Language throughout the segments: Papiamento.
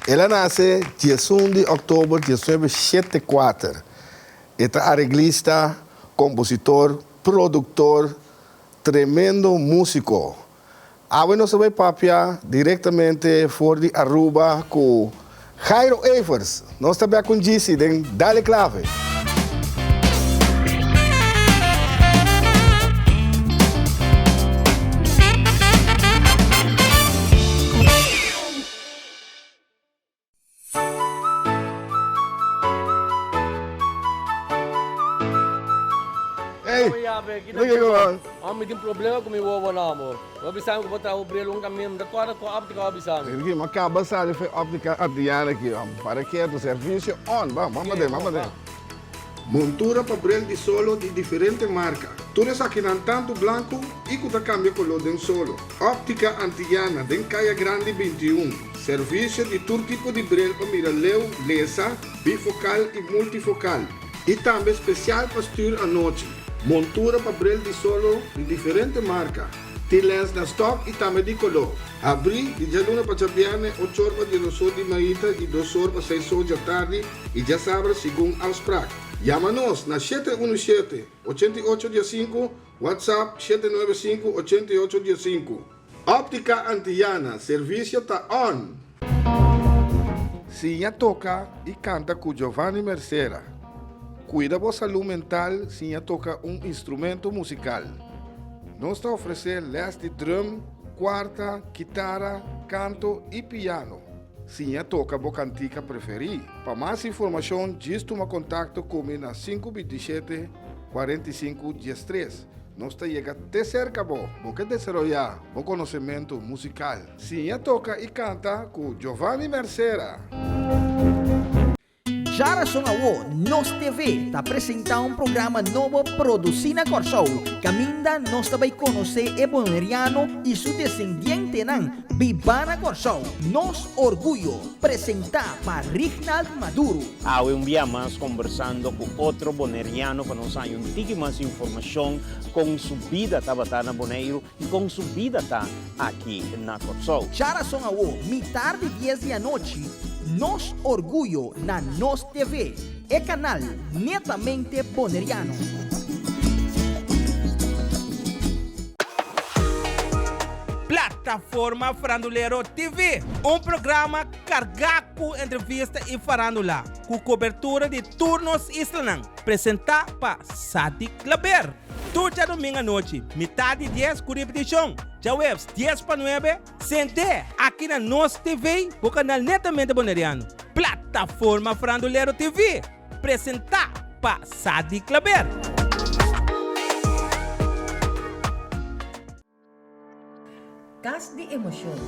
El a nase diesun di òktober diesnuebe shete kuater. E ta areglista, kompositor, produktor, tremendo músiko. Awe nos ta bai papia direktamente for di Aruba ku Jairo Evers. Nos ta bek ku Djisi den Dale Clave. Ey, Mi tin problema ku mi wowonan amor. Bo a bisa mi ku bo traha bo bril un kaminda, mi ta kòrda ku òptika bo a bisa mi. Ricky, mi a kaba sali for e òptika Adriana aki, para ketu, servisio on, ban, ban paden, ban paden. Montura pa bril di solo di diferente marka. Tur esakinan tantu blanku i ku ta kambia koló den solo. Òptika Antillana den Kaya Grandi 21. Servisio di tur tipo di bril pa mira leu, lesa, bifokal i multifokal. I tambe spesial pa stür anochi. Montura pa bril di solo di diferente marka. Tin lens na stòk i tambe di koló. Habrí di djaluna pa djabièrnè ochor pa diesosor di mainta i dosor pa seisor djatardi i djasabra segun afsprak. Yama nos na shete unu shete, ochenta i ocho diesinku, WhatsApp shete nuebe sinku, ochenta i ocho diesinku. Óptica Antillana, servisio ta on! Siña toka i kanta ku Giovanni Mercera. Kuida bo salú mental siña toka un instrumento musikal. Nos ta ofresé lès di drum, kuarta, kitara, kanto i piano. Siña toka bo kantika preferí. Pa mas informashon djis tuma kontakto ku mi na sinku binti shete, kuarenta i sinku, diestres. Nos ta yega te serka bo. Bo ke desaroyá bo konosementu musikal? Siña toka i kanta ku Giovanni Mercera! Djarason awo Nos TV ta presentá un programa nobo produsí na Kòrsou, kaminda nos ta bai konosé e boneriano i su desendientenan bibá na Kòrsou. Nos Orguyo, presentá pa Rignald Maduro. Awe un bia mas kombersando ku otro boneriano pa nos haña un tiki mas informashon kon su bida tabata na Boneiru i kon su bida ta aki na Kòrsou. Djarason awo, mitar di dies di anochi, Nos Orguyo na Nos TV, e kanal netamente boneriano. Plataforma Farandulero TV, un programa kargá ku entrevista i farándula, ku kobertura di tur nos islanan, presentá pa Sadi Klaber. Tur djadumingu anochi, mitar di dies ku ripetishon, djaweps dies pa nuebe, sent'é aki na Nos TV, bo kanal netamente boneriano. Plataforma Farandulero TV, presentá pa Sadi Klaber. Kas di Emoshon,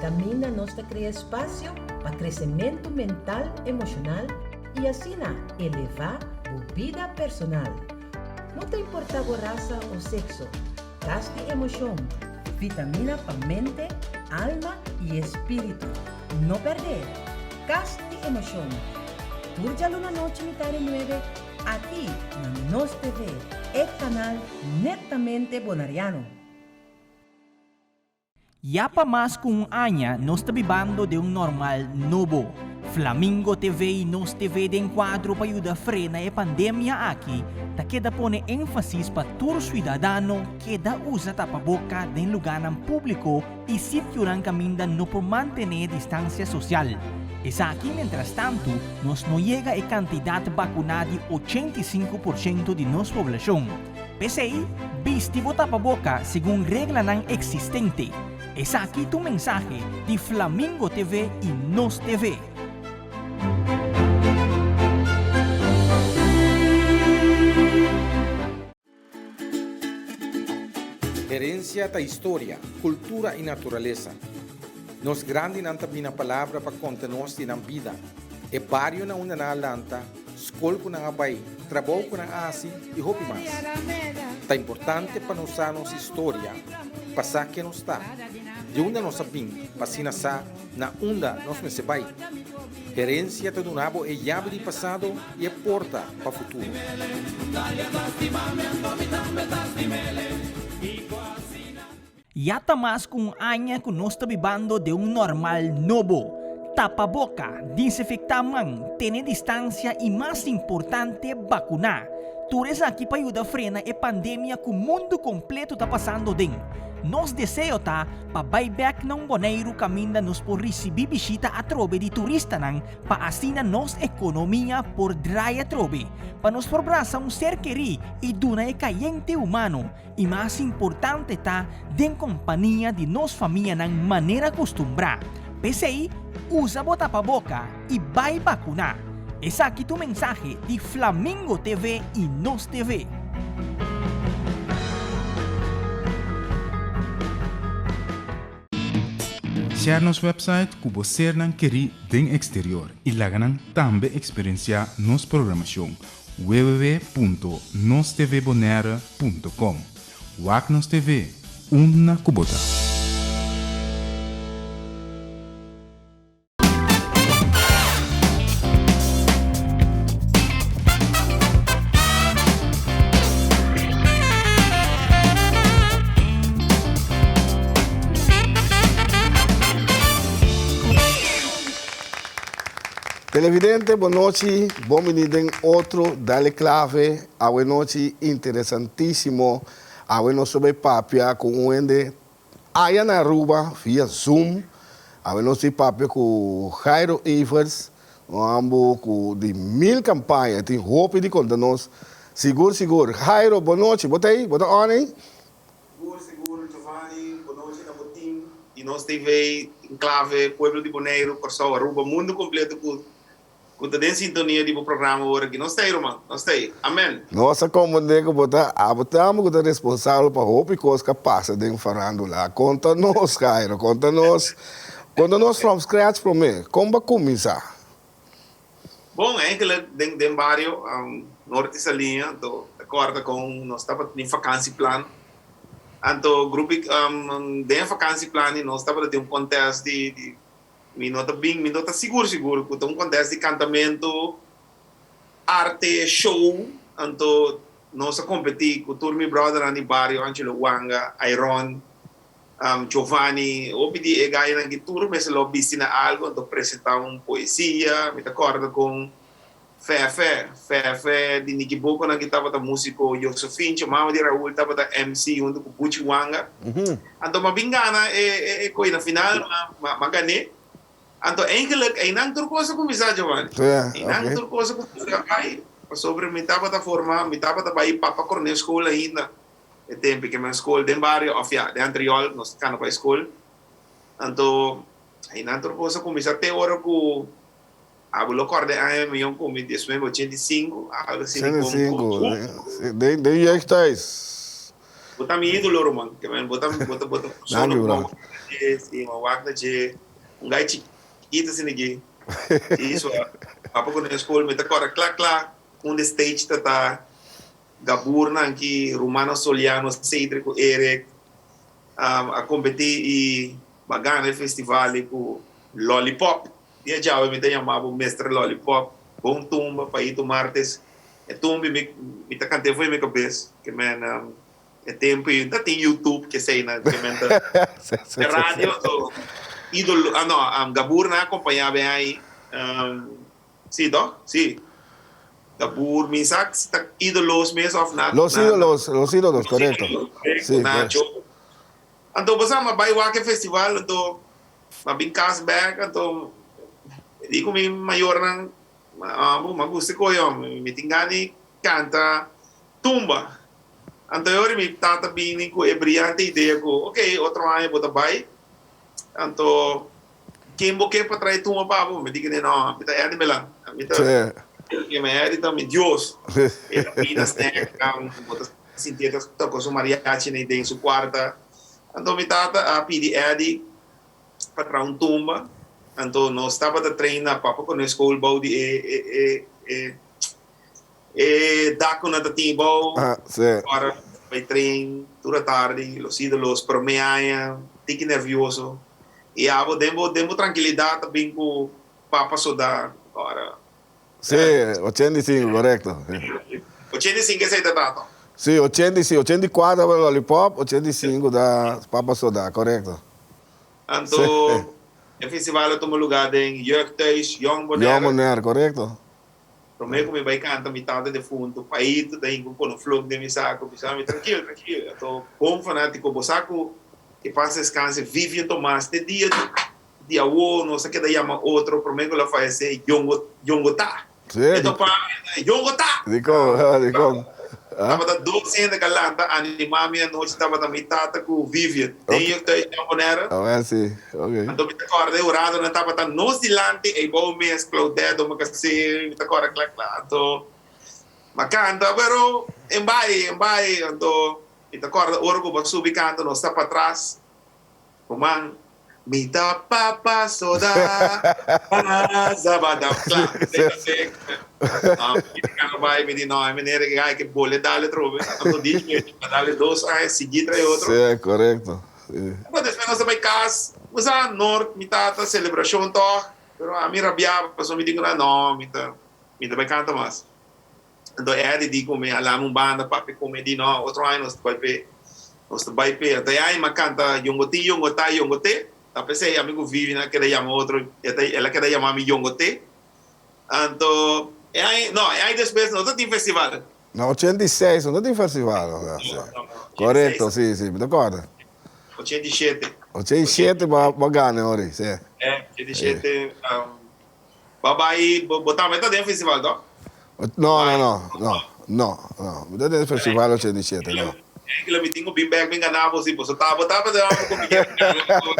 kaminda nos ta krea espasio pa kresementu mental, emoshonal i asina elevá bo bida personal. No ta importá bo rasa o sekso, Kas di Emoshon, vitamina pa mente, alma i espíritu. No pèrdè! Kas di Emoshon, tur djaluna nochi mitá di nuebe aki na Nos TV, e kanal netamente bonariano. Ya pa mas ku un aña nos ta bibando den un normal nobo. Flamingo TV i Nos TV den kuadro pa yuda frena e pandemia aki ta keda pone énfasis pa tur suidadano keda usa tapaboka den lugánan públiko i sitionan kaminda no por mantené distansia sosial. Esaki mientrastantu nos no yega e kantidat bakuná di 85 porshento di nos poblashon. P'esei, bisti bo tapaboka segun reglanan eksistente. Esaki ta un mensahe di Flamingo TV i Nos TV. Herensia ta historia, kultura i naturalesa. Nos grandinan ta bini na palabra pa konta nos di nan bida, e barionan unda nan a lanta, skol ku nan a bai, trabou ku nan a hasi i hopi mas. Ta importante pa nos sa nos historia pa sa ken nos ta, di unda nos a bin pa asina sa na unda nos mester bai. Herensia ta duna bo e yabi di pasado i e porta pa futuro. Ya ta mas ku un aña ku nos ta bibando den un normal nobo. Tapa boka, disinfektá man, tene distansia i mas importante bakuná. Tur esaki pa yuda frena e pandemia ku mundu kompleto ta pasando den. Nos deseo ta pa bai bèk na un Boneiru kaminda nos por risibí bishita atrobe di turistanan pa asina nos ekonomia por drai atrobe, pa nos por brasa un ser kerí i duna e kayente humano i mas importante ta den kompania di nos famianan manera kustumbrá. P'esei, usa bo tapaboka i bai bakuná. Esaki ta un mensahe di Flamingo TV i Nos TV. Share nos website ku bo sernan kerí den eksterior i laga nan tambe eksperensiá nos programashon www.nostvbonaire.com Wak nos TV unda ku bo ta. Televidente bo nochi, bon bini den otro Dale Clave, awe nochi interesantisimo, awe nos ta bay papia cu un hende aya na Aruba via Zoom, awe nos tin papia cu Jairo Evers, un ambo cu di mil campaña, tin hopi di conta nos, sigur sigur. Jairo bo nochi, bo ta ey? Bo ta on ey? Sigur sigur Giovanni, bo nochi na bo team di Nos TV, Enclave, pueblo di Boneiru, Kòrsou, Aruba, mundu kompleto ku ku ta den sintonia di bo programa ora aki. Nos ta ei ruman, nos ta ei. Amen. Nos a komprendé ku bo ta abo tambe ku ta responsabel pa hopi kos ku a pasa den farandula. Konta nos, Jairo, konta nos, konta nos from scratch promé. Kon bo a kuminsá? Bon, eigenlijk den den bario Norte Saliña, anto ta kòrda kon nos tabata tin vakansieplan. Anto grupo den e vakansieplan di nos tabata tin un contest di di mi no ta bin mi no ta sigur sigur ku ta un contest di kantamentu, arte, show. Anto nos a kompetí ku tur mi bròdernan di bario, Angelo Wanga, Iron, Giovanni, hopi di e gainan ki tur mester lo bisti na algo, anto presenta un poesia, mi ta corda con Fefe, Fefe di Nicky Boconan ki tabata musico, Josefincho, mama di Raul tabata MC hunto cu Buchi Wanga, anto m'a bin gana e e coy na final m'a gané, anto eigenlijk einan tur cos a cuminsa Giovanni, einan tur cos a cuminsa bay, pasobra mi tabata forma, mi tabata bay Papa Cornel school ainda. E tempu ke men skol den bario of ya den Antriol nos ta kana bai skol anto einan tur kos a kuminsá te ora ku abo lo kòrda e aña mi yon kumi diesnuebe ochenta i sinku algo asina Ochenta i sinku den den jeugdhuis. Bo ta mi ídolo ruman ke men bo ta bo ta bo ta persona ku bo dje si bo wak na dje un gai chikito asina aki si so papa ku den skol mi ta kòrda kla kla unda e stage ta ta. Gaburnan ki Romano Soliano, Cedric ku Eric a kompetí i ba gana e festival ei ku Lollipop. Dia djawe mi ta yama bo Mister Lollipop. Bon tumba, Paito Martes. E tumba mi mi ta kant'é for mi kabes. Ke men e tempu ei no tin YouTube kesei nan ke men ta e radio so Idolo ah no Gaburnan a kompañá ben ai. Sí toch? Sí. Ta boer mi sa si ta ídolos mes of na. Los ídolos, los ídolos, correcto. Sí, Nacho. Anto bo sa m'a bai wak e festival anto m'a bin cas bek anto mi di cu mi mayornan bo m'a gusta e coy hombre mi tin gana di canta tumba. Anto e ora mi tata bini cu e brillante idea cu ok otro aña bo ta bai anto Ken bo ke pa trae tuma pa bo? Mi di kende, No, mi ta Eddie Melan. Mi ta mi Eddie ta mi Dios. E ta bina snack, bo ta sinti e ta toka su mariachi na den su kuarta. Anto mi tata a pidi Eddie pa traha un tumba. Anto nos tabata train na Papa Cornel School bou di e e e e e dak ku nan ta tin bou. Ora bai train tur atardi, los ídolos prome aña, tiki nervioso. I abo den bo den bo trankilidat ta bin ku papa soda ora. Sí, 85, korekto. 85 esei ta tato? Sí, 85, 84 tabata Lollipop, 85 ta papa soda, korekto. Anto. E festival a tuma lugá den Jeugdhuis Jong Bonaire. Jong Bonaire, korekto. Promé ku mi bai kanta mi tata defuntu, Paito ta hinka un konoflok den mi saku, bisa mi, Trankil, trankil. Anto bon fanátiko, bo sa ku ke pas deskanse Vivian Tomas te dia di awo nos a keda yama otro promé ku el a fayesé, Jongo, Jongotá. Sí. E topa mi, Jongotá! Dikon, dikon? Tabata dos hende ka lanta animá mi anochi, tabata mi tata ku Vivian. Den Jeugdhuis Jong Bonaire. Awel si, ok. Anto mi ta kòrda e oradonan tabata nos dilanti, ei bou mes, Claudette, Domacassé, mi ta kòrda kla kla. Anto m'a kanta, pero en bai, en bai. Anto mi ta kòrda ora ku bo a subi kanta, nos ta patras. Ruman, mi ta papa soda zabada kla seka seka. No, mi ta kaba bai, mi di no, e meneer e gai ke bole dale atrobe. Anto di mi a dale dos aña sigui trae otro. Sí, korekto. Sí. Pero despues nos a bai kas, bo sa, Noord, mi tata, selebrashon tòg, pero ami rabiaba pasobra mi di ku nan, no, mi ta, mi ta bai kanta mas. Anto Eddie di ku mi a lama un banda papia ku mi, e di no, otro aña nos ta bai p'e, nos ta bai p'e. Anto e aña mi a kanta Yongoti, Yongota, Yongote. Ta p'esei ami ku Vivian a keda yama otro, e ta, el a keda yama mi Yongote. Anto e aña, no, e aña despues no ta tin festival. Na 86 no ta tin festival, no, No, no, no, Korekto, 86. si, si, mi ta kòrda. 87. 87 bo a gana e ora, si. E, 87, Bo a bai, bo tambe ta den festival toch? No, no, no, no, no, no. Mi ta den festival 87, no. Enkele mi tin ku bin bek bin gana bo si boso ta, bo ta den amo ku mi kier gana bo.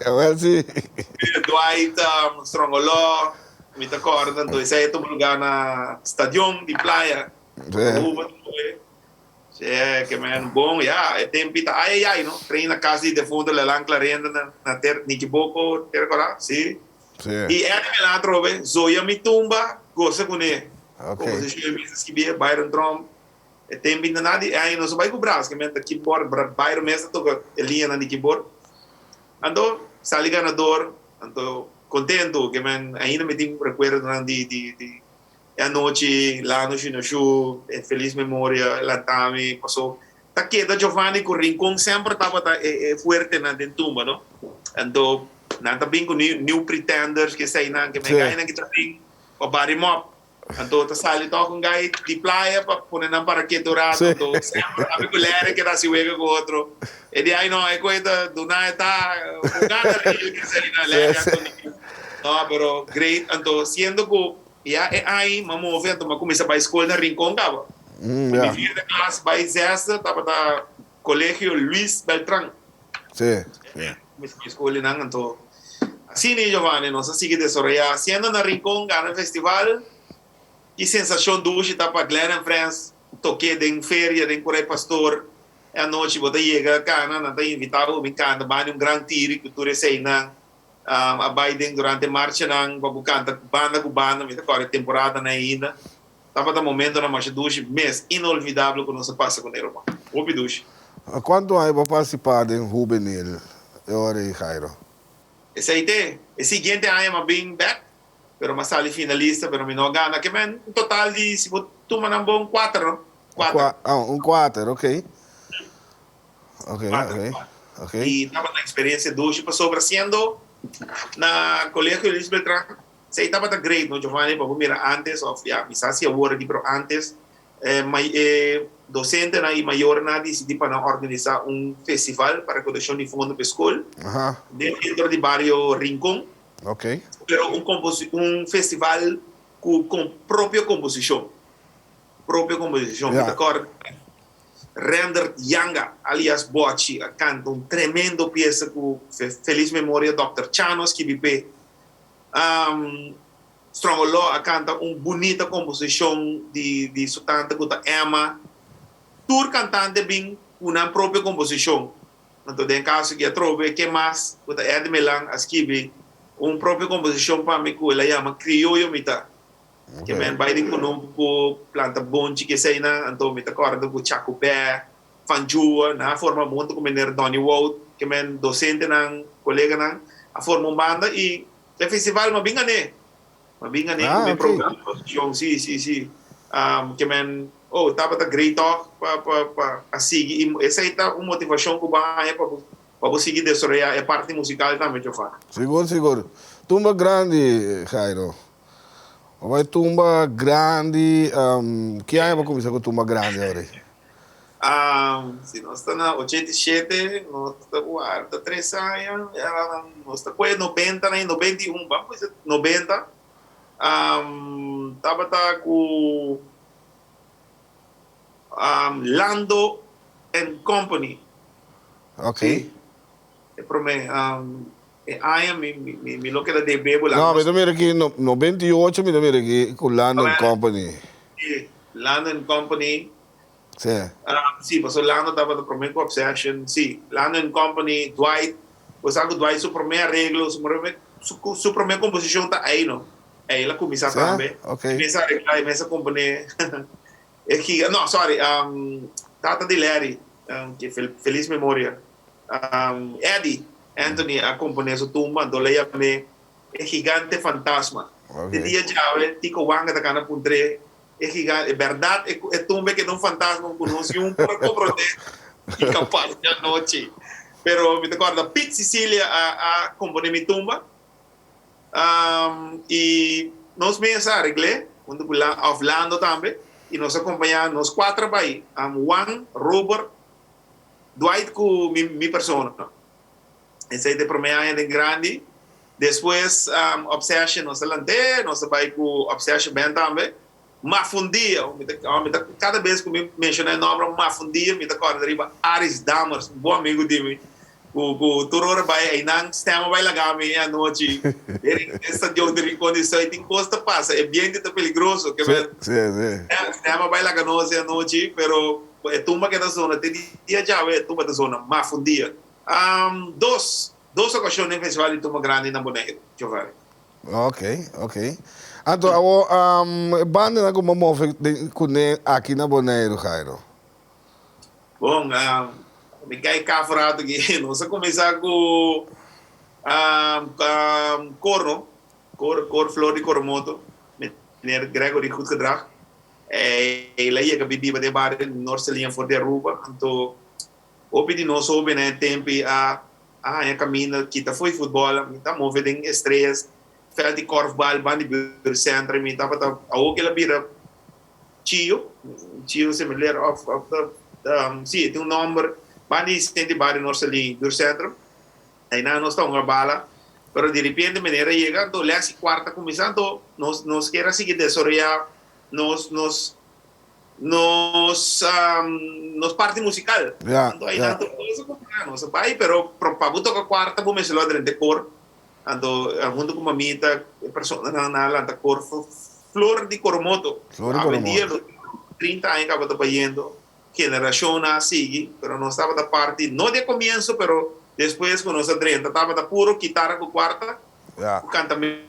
Awel si. Dwight Strongolo, mi ta kòrda, anto esei a tuma lugá na stadion di Playa. Aruba tambe. Sè, ke men bon, ya, e tempi ta ai ai ai, no? Train na kas di defunto Lelan Clarenda na na ter Nikiboko, te rekorda? Si. Si. I Eddie Melan atrobe, Zoya mi tumba, gosa kuné. Ok. Komposishon e mes a skibí, Byron Tromp. E tempi ta na di ai, nos a bai ku Bras, ke men ta keyboard, Byron mes ta toka e liñanan di keyboard. Anto, sali ganador, anto kontentu, ke men ainda mi tin rekuerdonan di di di E anochi Lano Shinoshu en felis memoria lanta mi paso ta keda Giovanni ku Rincon semper tabata e e fuertenan den tumba no anto nan ta bin ku new new pretenders ke eseinan ke men gainan ki ta bin pa bari mop anto ta sali tok un gai di playa pa pone nan para ketu un rato anto semper ami ku Larry keda hasi wega ku otro e di ai no e koe ta duna e ta un gana ril ke eseinan Larry anto no pero great anto siendo ku Ya e aña m'a move anto m'a cuminsa bay scol na Rincon caba. Mm, Mi ya. vierde klas bay zesde tabata Colegio Luis Beltran. Sí, sí. Cuminsa bay scol einan anto asina y Giovanni nos a sigui desaroya siendo na Rincon gana festival ki sensacion dushi ta pa Glenn and Friends toke den feria den Corey Pastor e anochi bo ta yega cana nan ta invita bo bin canta bani un gran tiri cu tur eseinan. A bai den durante marchanan pa bo kanta banda ku banda, mi ta kòrda e temporadanan ainda. Tabata momentonan masha dushi mes, inolvidabel ku nos a pasa ku Nero Man. Hopi dushi. Kuantu aña bo a partisipá den Hubenil e ora ei, Jairo? Esei te. E siguiente aña m'a bin bèk, pero m'a sali finalista, pero mi no a gana. Ke men un total di, si bo tuma nan bon, kuater, no? Kuater. Ah, un kuater, oké. Ok, Kuater, ok, kuater. ok. I tabata experiencia dushi pasobra siendo na Colegio Luis Beltran esei tabata great no Giovanni pa bo mira antes of ya mi sa si awor aki pero antes e may e docentenan y mayornan a dicidi pa nan organisa un festival pa recaudacion di fondo pa e school Aha. den dentro di bario Rincon Ok. pero un composi un festival cu con propio composicion propio composicion mi Ya. ta corda Rendert Yanga, alias Bochi, a canta un tremendo piesa cu feliz memoria Dòkter Chano a skibi p'e. Strongolo a canta un bunita composicion di su tanta cu ta Emma. Tur cantante bin cu nan propio composicion. Anto den caso ki atrobe ken mas cu ta Eddie Melan a skibi un propio composicion pa mi cu el a yama Crioyo Mi Ta. Ke men bai di kunuku ku planta bonchi ke eseinan, anto mi ta kòrda ku Chakubè, Fanjua, nan a forma huntu ku meneer Donny Wout, ke men dosentenan, koleganan, a forma un banda i e festival m'a bin gané. M'a bin gané ku mi programa di si, si, si. Ke men, oh, tabata great tòg pa pa pa a sigui i esei ta un motivashon ku bo a haña pa bo. Pa bo sigui desaroyá e parti musical tambe, Chofar. Sigur, sigur. Tumba grandi, Jairo. Bo bai tumba grandi, ki aña bo kuminsá ku tumba grandi awor ei? Si nos ta na 87, nos ta warda tres aña, nos ta kohe nobenta na 91, bam bisa 90, tabata ku Lando and Company. Ok. Sí. E prome e aña mi mi mi lo keda debe bo No, mi ta mira aki no 98 mi ta mira aki ku Lando and Company. Sí, Lando and Company. Sí. Sí, pasobra Lando tabata prome ku Obsession. Sí, Lando and Company, Dwight. Bo sa ku Dwight su prome areglo, su prome su prome komposishon ta ei no. Ei el a kuminsá tambe. Ok. E mes a areglá, e mes a komponé. E giga, no, sorry, tata di Larry, ke feliz memoria, Eddie Anthony a komponé su tumba, anto lo yam'é e gigante fantasma. Te dia djawe, Tico Wanga ta kana puntr'é, e gigante, e bèrdat e tumba e keda un fantasma ku nos yun por a komprondé kiko a pasa di anochi. Pero mi ta kòrda Pete Cecilia a komponé mi tumba. I nos mes a aregl'é huntu ku of Lando tambe i nos a kompañá nos kuater a bai, Juan, Robert, Dwight ku mi persona. Esei ta e promé aña den grandi. Despues Obsession nos a lant'é, nos a bai ku Obsession Band tambe. Mafundia, mi ta kada bes ku mi menshoná e nòmber Mafundia mi ta kòrda riba Aris Dammers, un bon amigu di mi. Ku ku tur ora bai einan stem a bai laga mi e anochi den e stadion di Rincon di Zuid tin kos ta pasa e biente ta peligroso ke men stem a bai laga nos e anochi pero e tumba ke ta zona te dia djawe e tumba ta zona mafundia dos dos ocasion den festival di tumba grandi na Boneiru Giovanni. Ok ok anto awo e bandanan ku bo move kuné aki na Boneiru Jairo. Bon, mi kai kaf rato aki. Nos a kuminsá ku kor, no? Kor, kor Flor di Coromoto, meneer Gregory Goedgedrag. El a yega biba den bario Noord Saliña for di Aruba. Anto hopi di nos hóbennan e tempu ei a haña kaminda kita fo'i futbòl. Mi ta move den Estrellas, vèlt di kòrfbal, banda di buurtcentrum. Mi tabata, awor ku el a bira Chio, Chio Semeleer of of ta si e tin un nomber banda di Sint di bario Noorselin buurtcentrum einan nos ta hunga bala pero di repente meneer a yega anto les y cuarta cuminsa anto nos nos kier a sigui desaroya nos nos nos nos parti musical anto einan tur cos a cuminsa nos a bay pero pa bo toca cuarta bo mester lo drenta e cor Anto hunto ku mamita e personanan a lanta kor Flor di Coromoto. Flor di Coromoto. Awendia lo tin 30 aña kaba ta bayendo, generashonnan a sigui, pero nos tabata parti no di e komienso pero despues ku nos a drenta tabata puro kitara ku kuarta ku kantamentu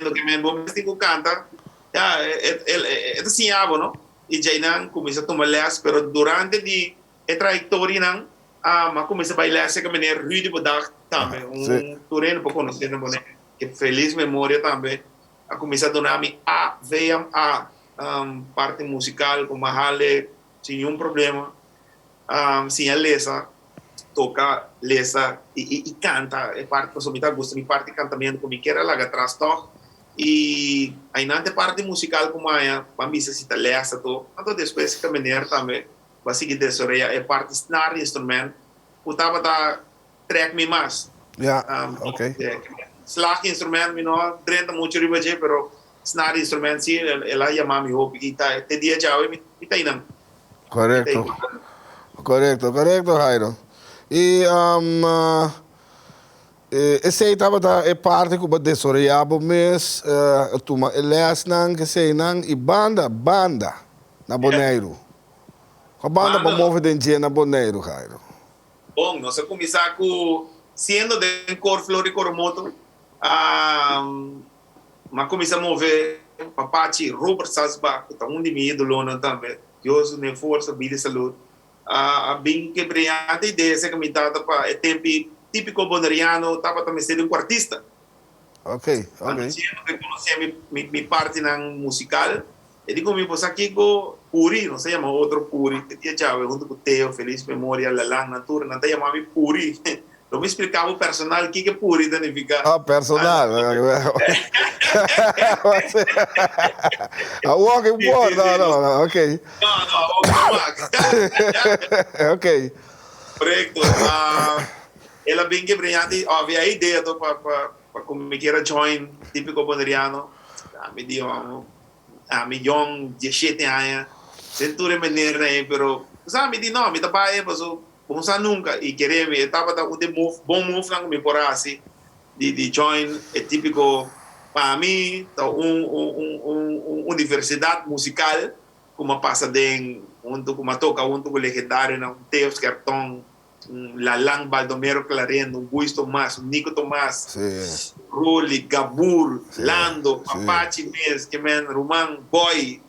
ke men bo mes tin ku kanta ya e ta siña bo no i djainan kuminsa tuma lès pero durante di e trayektorianan A cuminsa bay les cerca meneer Rudy Bedacht tambe, un tur hende por conoce na Bonaire, ke feliz memoria tambe, a cuminsa duna mi AVMA, parti musical cu m'a hale sin niun problema, siña lesa, toca, lesa y canta e parti pasobra mi ta gusta mi parti cantamento cu mi kier a laga atras tog y aynan ta e parti musical cu m'a ban bisa si ta lesa to, anto despues cerca meneer tambe. Bo a sigui desaroyá e parti snaar instrument ku tabata trèk mi mas. Ya, ok. Slag instrument mi no a drenta muchu riba dje, pero snaar instrument si el a yama mi hopi i ta te dia djawe mi ta einan. Korekto, korekto, korekto Jairo. I esei tabata e parti ku bo a desaroyá bo mes, tuma e lèsnan, keseinan i banda, banda na Boneiru. Kua banda bo move den dje na Boneiru, Jairo? Bon, nos a kuminsá ku siendo den Kor Flor di Coromoto. Mi a kuminsá move pa Pachi Robert Salsbach, ku ta un di mi idolonan tambe. Dios dun'é forsa, bida i salud. A bin ku e briyante idea esei ku mi tata pa e tempi típiko boneriano tabata mester di un kuartista. Ok, ok. Anto siendo ku e konosé mi partinan musikal, e di ku mi, Bo sa kiko? Puri, nos ta yama otro Puri, te dia djawe huntu ku Teo, Feliz Memoria, Lalan, nan tur, nan ta yama mi Puri. Lo mi splika bo personal kiko Puri ta nifiká. Ah, personal. Awor ki por, no, no, no, ok. No, no, awor ki no mag. Ok. Korekto. El a bin Gebreyante i avia e idea to pa pa ku mi kier a join Típico Boneriano. Mi di, Ami yong, dieshete aña, den tur e menernan ei, pero bo sa, mi di no, mi ta bai paso bo no sa nunka i kere mi, e tabata un di e move, bon movenan ku mi por hasi di di join e típiko, pa mi ta un un un un un universidat musikal ku mi a pasa den huntu ku mi a toka huntu ku legendarionan, un Teo Skerton, un Lalan Baldomero Clarendo, un Buis Tomas, un Nico Tomas, Rolly, Gabur, Lando, Papachi mes, ke men, Ruman, Boy,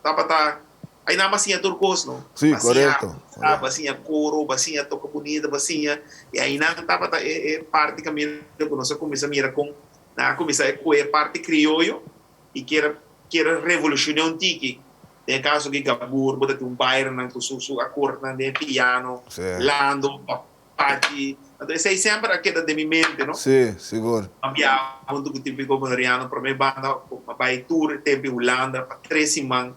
tabata, ay nan a siña tur kos no. Sí, korekto. A siña koro, a siña toka bunita, a siña, i ay nan tabata e parti kaminda ku nos a kuminsá mira kon nan a kuminsá e kohe e parti krioyo i kier kier revolucion'é un tiki. Den e caso aki Gabur bo ta tin un Byronnan cu su su acordnan den e piano, Lando, Papachi. Anto esey semper a keda den mi mente, no? Sí, sigur. A biaha hunto cu Tipico Boneriano prome banda a bay tur e tempo in Hulanda pa tres siman,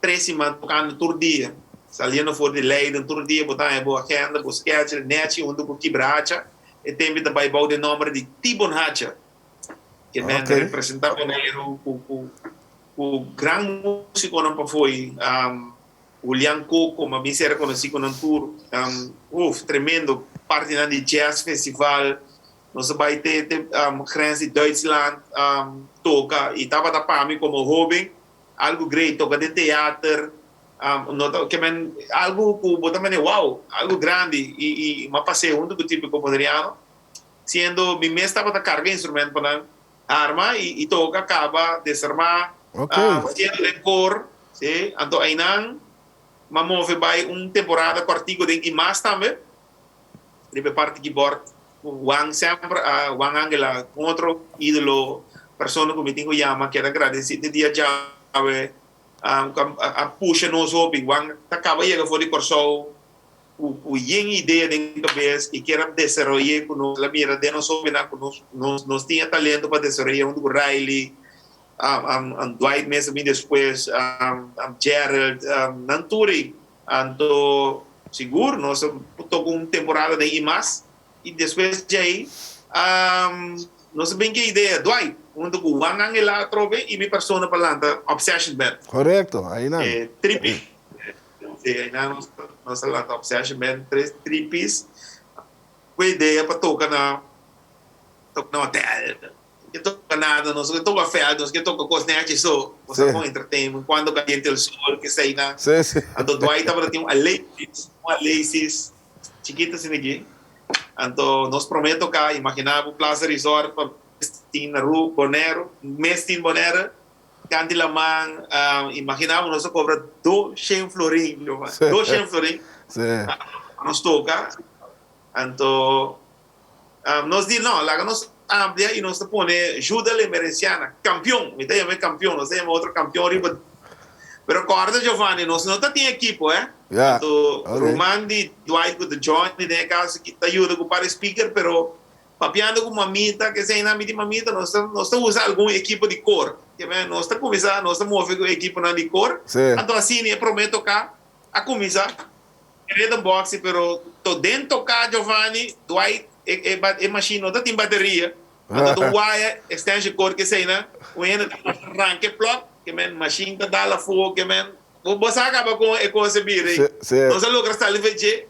tres siman tocando tur dia, saliendo for di Leiden tur dia bo ta haña bo agenda, bo schedule nechi hunto cu Kibrahacha, e tempo ta bay bou den nomber di Tibon Hacha. Ke men ta representa Boneiru ku ku ku gran musikonan pafoi. Julian Coco, mi a bin ser konosí ku nan tur. Uf, tremendo. Partinan di jazz festival. Nos a bai te te grens di Duitsland toka i tabata pa mi komo hoben algu great. Toka den teater. No ta ke men algu ku bo ta mende wow, algu grandi i i mi a pas'é huntu ku Típico Boneriano. Siendo mi mes tabata carga instrument pa nan arma y toca caba desarma haciendo den cor si anto aynan m'a move bay un temporada cortico den Imas tambe riba e parti keyboard Juan semper a Juan Angela un otro idolo persona cu mi tin cu yama keda agradeci te dia djawe a pusha nos hopi Juan ta caba yega for di Corsou ku yen idea den kabes i kier a desaroy'é ku nos. El a mira den nos hóbennan ku nos nos nos tin e talento pa desaroy'é huntu ku Riley, Dwight mes a bin despues, Gerald, nan tur ei. Anto sigur nos a toka un temporada den Imas i despues djei nos a bin ku e idea, Dwight huntu ku Juan Angela atrobe i mi persona pa lanta Obsession Band. Korekto, ainan. E tripi. Sí, einan nos nos a lanta Obsession Band, tres tripis ku e idea pa toka na toka na hotel. No ke toka nada, nos no ke toka veld, nos ke toka kos nechi so, nos ta kon entertainment, Cuando Caliente el Sol, kesei nan. Sí, sí. Anto Dwight tabata tin un Alesis, un Alesis chikito asina aki. Anto nos prome toka, imagina bo Plaza Resort pa mes tin na Ru Bonaire, mes tin Bonaire. Kanti laman, imagina bo nos a cobra doshen florin, doshen florin pa nos toca. Anto nos di no, laga nos amplia y nos ta pone Juda Lemerenciana, campeon, mi ta yama e campeon, nos ta yama otro campeon riba. Pero corda Giovanni, nos no ta tin ekipo eh. Anto ruman di Dwight cu ta Johnny den e caso aki ta yuda cu par di speaker, pero Papiando ku mamita, keseinan mi di mamita, nos ta nos ta usa algun ekipo di kor. Ke men nos ta kuminsá, nos ta move ku ekiponan di kor. Anto asina e promé toká a kuminsá. E rhythm box si, pero to den toká Giovanni, Dwight, e e e machine no ta tin bateria. Anto ta un waya, extension cord keseinan, un hende ta ranka e plug, ke men machine ta dal afó, ke men bo bo sa kaba kon e kos a bira ei. Nos a logra sali for dje.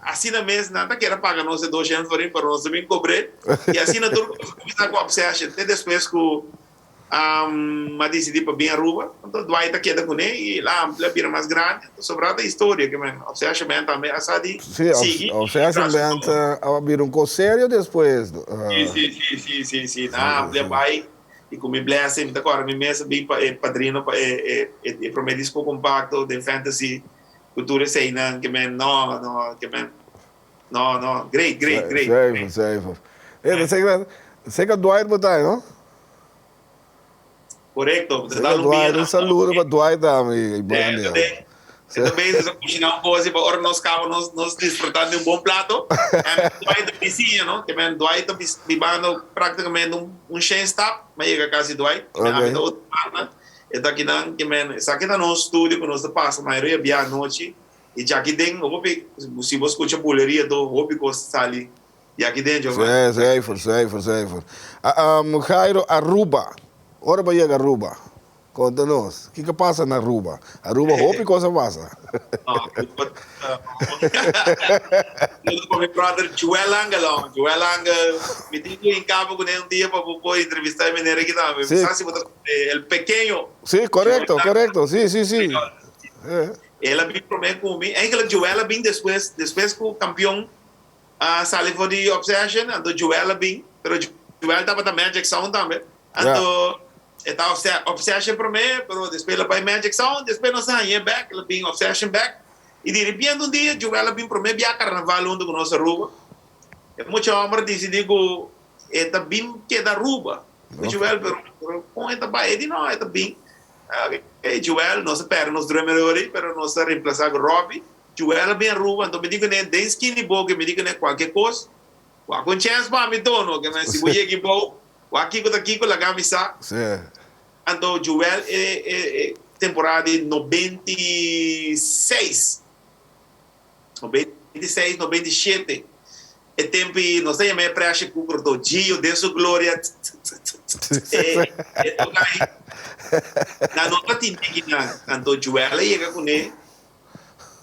Asina mes nan ta kier a paga nos e doshen florin pero nos ta bin cobr'é y asina tur cos a cuminsa cu Obsession te despues cu a dicidi pa bin Aruba anto Dwight a keda cune y el a amplia bira mas grandi anto sobra ta historia ke men Obsession Band tambe a sa di Sí, sigui Obsession Band a bira un cos serio despues. Sí, sí, sí, sí, sí, sí, nan a amplia bay y cu mi blessing mi ta corda mi mes a bin pa e padrino pa e e prome disco compacto den Fantasy. Ku tur eseinan ke men no no ke men no no great great great. Zuiver zuiver. E ta seka seka Dwight bo ta no? Korekto. Sega Dwight, un saludo pa Dwight tambe i Brandy. E ta bezig ta kushiná un kos i pa ora nos kaba nos nos disfrutá di un bon plato. En Dwight ta bisiña, no? Ke men Dwight ta bibando práktikamente un un shen stap, mi a yega kas di Dwight. Ke men ami ta otro banda, e ta akinan. Ke men esaki ta nos studio ku nos ta pasa mayoria bia anochi. I djaki den hopi, si bo skucha buleria to hopi kos ta sali di aki den, Giovanni. Sí, zuiver, zuiver, zuiver. Jairo, Aruba. Ora bo yega Aruba, Konta nos, kiko a pasa na Aruba? Aruba hopi kos a pasa. Saludo pa mi brother Joel Angel oh, Joel Angel, mi tin ku hinka bo kuné un dia pa bo por entrevista e meneer aki tambe. Mi sa si bo ta konosé, el pequeño. Sí, korekto, korekto, sí, sí, sí. El a bin promé ku mi, eigenlijk Joel a bin despues, despues ku kampion a sali for di Obsession, anto Joel a bin, pero Joel tabata Magic Sound tambe, anto E ta Obsession promé, pero despues el a bai Magic Sound, despues nos a hañ'é bèk, el a bin Obsession bèk. I di ripiente un dia Joel a bin promé bia karnaval huntu ku nos Aruba. E mucha hòmber a disidí ku e ta bin keda Aruba. Ku Joel, pero pero kon e ta bai? E di no, e ta bin. Oke, Joel, nos a pèrdè nos drummer ori, pero nos a remplasá ku Robbie. Joel a bin Aruba, anto mi di kuné den skinny boke, mi di kuné kualke kos, wak un chèns pa mi tono, ke men si bo yega bou, Wak kiko ta kiko laga mi sa. Sí. Anto Joel e e e temporada di 96, 96, 97, e tempo ei nos ta yama e pressure cooker to Gio den su gloria tss e e toka ei. Nan no ta tin tiki nan. Anto Joel a yega kuné.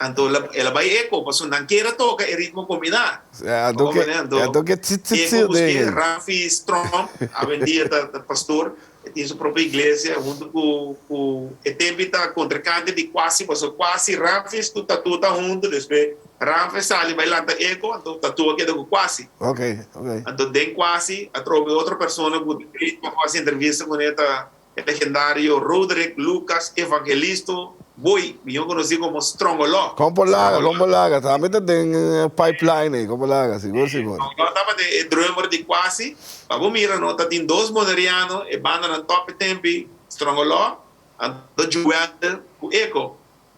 Anto el a bai eco, pasobra nan kier a toca e ritmo combiná. Anto ke, anto ke tsi tsi tsi Eco busqué Rafi Strong, awendia ta ta pastor, e tin su propio iglesia hunto cu cu e tempi ta contrincante di Kwasi, pasobra Kwasi, Ramfis cu Tatu ta hunto, despues Ramfis sali bai lanta Eco, anto Tatu a keda cu Kwasi. Ok, ok. Anto den Kwasi a trobe otro persona cu ta haci entrevista cune ta E legendario Roderick Lucas Evangelisto Boy, mihó konosí komo Strongoló. Kon por laga, kon por laga. Tambe ta den pipeline ei, kon por laga, sigur sigur. Strongoló tabata e drummer di Kwasi. Pa bo mira no, ta tin dos boneriano, e bandanan top e tempi, Strongoló, anto Joel ku Echo.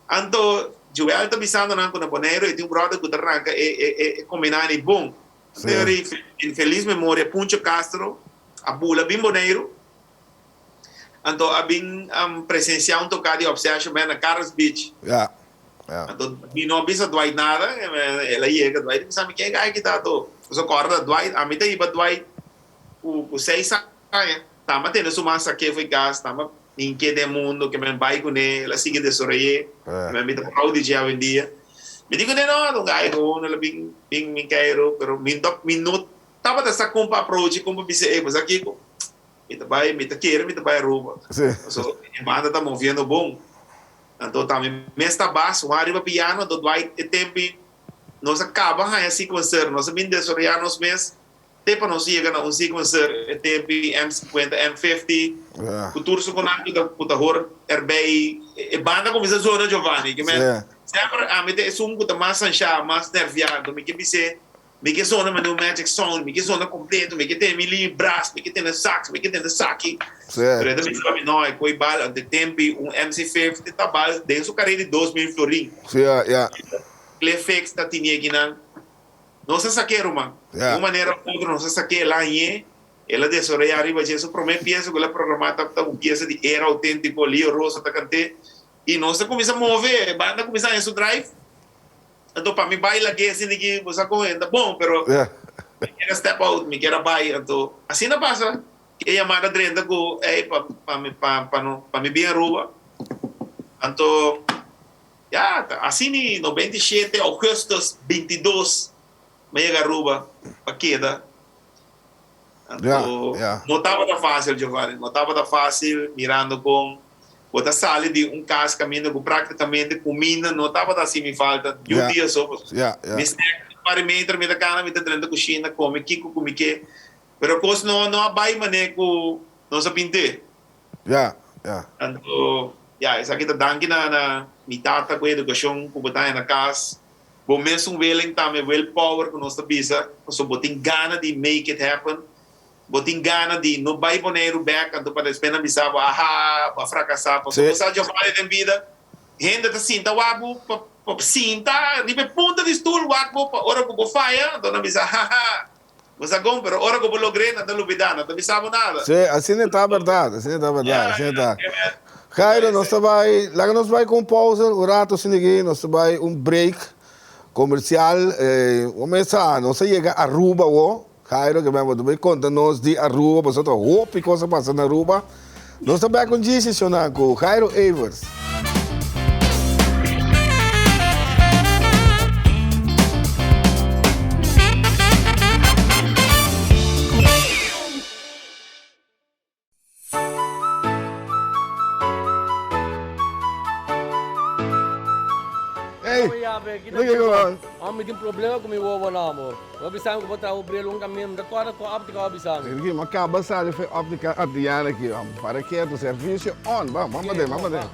Anto Joel ta bisando nan ku na Boneiru e tin un brother ku ta ranka e e e kombinani bon. Anto en feliz memoria Puncho Castro a bula bin Boneiru. Anto a bin presenciá un tocá di Obsession Band na Carlos Beach. Ja, ja. Anto mi no a bisa Dwight nada, el a yega, Dwight a bisa mi ken guy ki ta anto. Pasobra corda Dwight, ami ta hiba Dwight cu cu seis aña, tamba tene su mas saké fo'i cas, tamba hinké den mundo, ke men bai cune, el a sigui desaroyé, ke men mi ta proud di dje awendia. Mi di cune no, un guy gewoon, el a bin bin bin keiro, pero mi mi no tabata sa con pa approach, con pa bisa ey, bo sa kico? Mi ta bai, mi ta kere mi ta bai Aruba. Sí. Paso e banda ta moviendo bon. Anto ta mi mes ta bas, Juan riba piano, anto Dwight e tempi nos a caba haña sequencer, nos a bin desaroya nos mes te pa nos yega na un sequencer e tempi M50, M50, Ja. cu tur su conan cu ta cu ta hoor erbij. E banda cuminsa zona Giovanni, ke men Sí. semper ami ta esun cu ta mas ansha, mas nervia, anto mi ke bis'é Mi ke zona manera un magic sound, mi ke zona completo, mi ke tene mi lini brass, mi ke tene sax, mi ke tene saki. Pero e ta bisa pa mi, no, e koe bal ante tempi un MC50 ta bal den su carera di 2000 florin. Sí, ya, ya. Cliff Fix ta tini ekinan. Nos a sak'é, ruman. Di un manera of otro nos a sak'é, el a hañ'é, el a desaroyá riba dje. Su promé piesa ku el a programá tabata un piesa di era auténtiko, Leo Rosa ta kant'é. I nos a kuminsá move, e banda a kuminsá haña su drive. Anto pa mi bai lag'é asina ki bo sa kon e ta bon, pero mi kier a step out, mi kier a bai. Anto asina pasa ki e yamada drenta ku ey pa pa mi pa pa no pa mi bin Aruba. Anto ya ta asina i 97 augustus 22 mi a yega Aruba pa keda. Anto no tabata fácil Giovanni, no tabata fácil mirando kon bo ta sali di un kas kaminda ku práktikamente kuminda no tabata hasi mi falta di un dia so. Mi snack un par di meter mi ta kana mi ta drenta kushina kome kiko ku mi ke, pero kos no no a bai manera ku nos a pint'é. Anto ya esaki ta danki na na mi tata ku e edukashon ku bo ta haña na kas. Bo mesun willing tambe, will power ku nos ta bisa, pasobra bo tin gana di make it happen. Bo tin gana di no bai Boneiru bek anto pa despues nan bisa bo aha bo a frakasá pasobra bo sa Giovanni den bida hende ta sinta wak bo pa pa sinta riba e punta di stul wak bo pa ora ku bo faya anto nan bisa haha bo sa kon pero ora ku bo logr'é nan ta lubidá nan ta bisa bo nada. Sí, asina ta bèrdat, asina ta bèrdat, asina ta. Jairo, nos ta bai, laga nos bai ku un pausa un rato asina aki, nos ta bai un break komersial, bo mesa nos a yega Aruba awo. Jairo ke men bo ta bay konta nos di Aruba pasobra ta hopi kos a pasa na Aruba. Nos ta bek un djis seshonan ku Jairo Evers. Ey, Loke ku Mi tin problema ku mi wowo na amor. Bo a bisa mi ku bo traha bo bril un kaminda, mi ta kòrda kua òptika bo a bisa mi. Ricky, mi a kaba sali for e òptika Adriana aki. Para ketu, servisio on. Ban, ban paden, ban paden.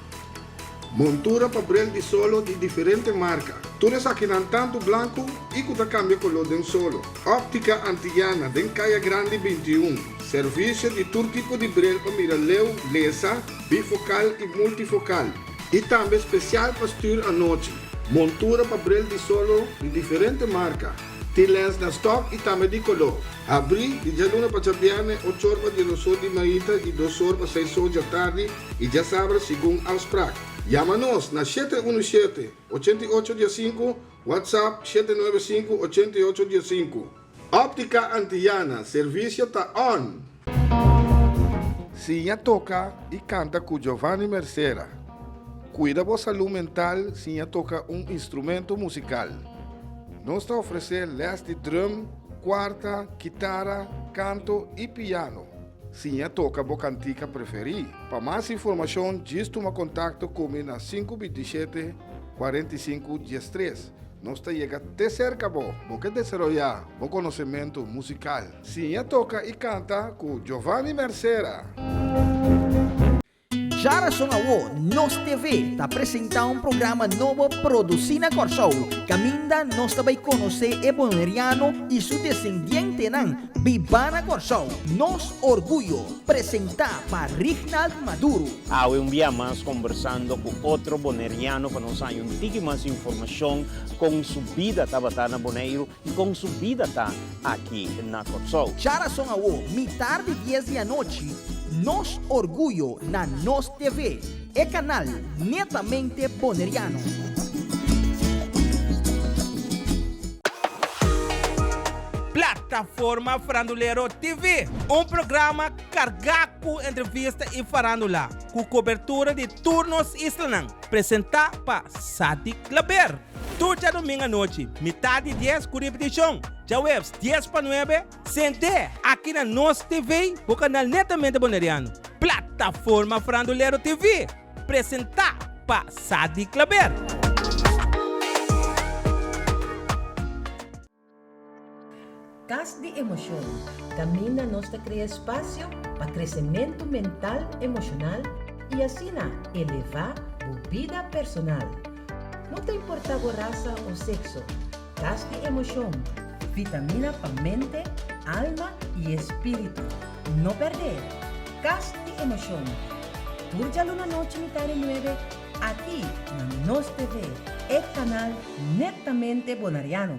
Montura pa bril di solo di diferente marka. Tur esakinan tantu blanku i ku ta kambia koló den solo. Òptika Antillana den Kaya Grandi 21. Servisio di tur tipo di bril pa mira leu, lesa, bifokal i multifokal. I tambe spesial pa stür anochi. Montura pa bril di solo di diferente marka. Tin lens na stòk i tambe di koló. Habrí di djaluna pa djabièrnè ochor pa diesosor di mainta i dosor pa seisor djatardi i djasabra segun afsprak. Yama nos na 717, 88 diesinku, WhatsApp 795, 88 diesinku. Óptica Antillana, servisio ta on! Siña toka i kanta ku Giovanni Mercera. Kuida bo salú mental siña toka un instrumento musikal. Nos ta ofresé lès di drum, kuarta, kitara, kanto i piano. Siña toka bo kantika preferí. Pa mas informashon djis tuma kontakto ku mi na 527 45 13. Nos ta yega te serka bo. Bo ke desaroyá bo konosementu musikal? Siña toka i kanta ku Giovanni Mercera. Djarason awo Nos TV ta presentá un programa nobo produsí na Kòrsou, kaminda nos ta bai konosé e boneriano i su desendientenan bibá na Kòrsou. Nos Orguyo, presentá pa Rignald Maduro. Awe un bia mas kombersando ku otro boneriano pa nos haña un tiki mas informashon kon su bida tabata na Boneiru i kon su bida ta aki na Kòrsou. Djarason awo, mitar di dies di anochi, Nos Orguyo na Nos TV, e kanal netamente boneriano. Plataforma Farandulero TV, un programa kargá ku entrevista i farándula, ku kobertura di tur nos islanan, presentá pa Sadik Klaber. Tur djadomingo anochi, mitad di dies ku ripetishon, djaweps dies pa nuebe, sent'é aki na Nos TV, bo kanal netamente boneriano, Plataforma Farandulero TV, presentá pa Sadi Klaber. Kas di Emoshon, kaminda nos ta krea espasio pa kresementu mental, emoshonal i asina elevá bo bida personal. No ta importá bo rasa o sekso, Kas di Emoshon, vitamina pa mente, alma i espíritu. No pèrdè! Kas di Emoshon, tur djaluna nochi mitá di nuebe aki na Nos TV, e kanal netamente bonariano.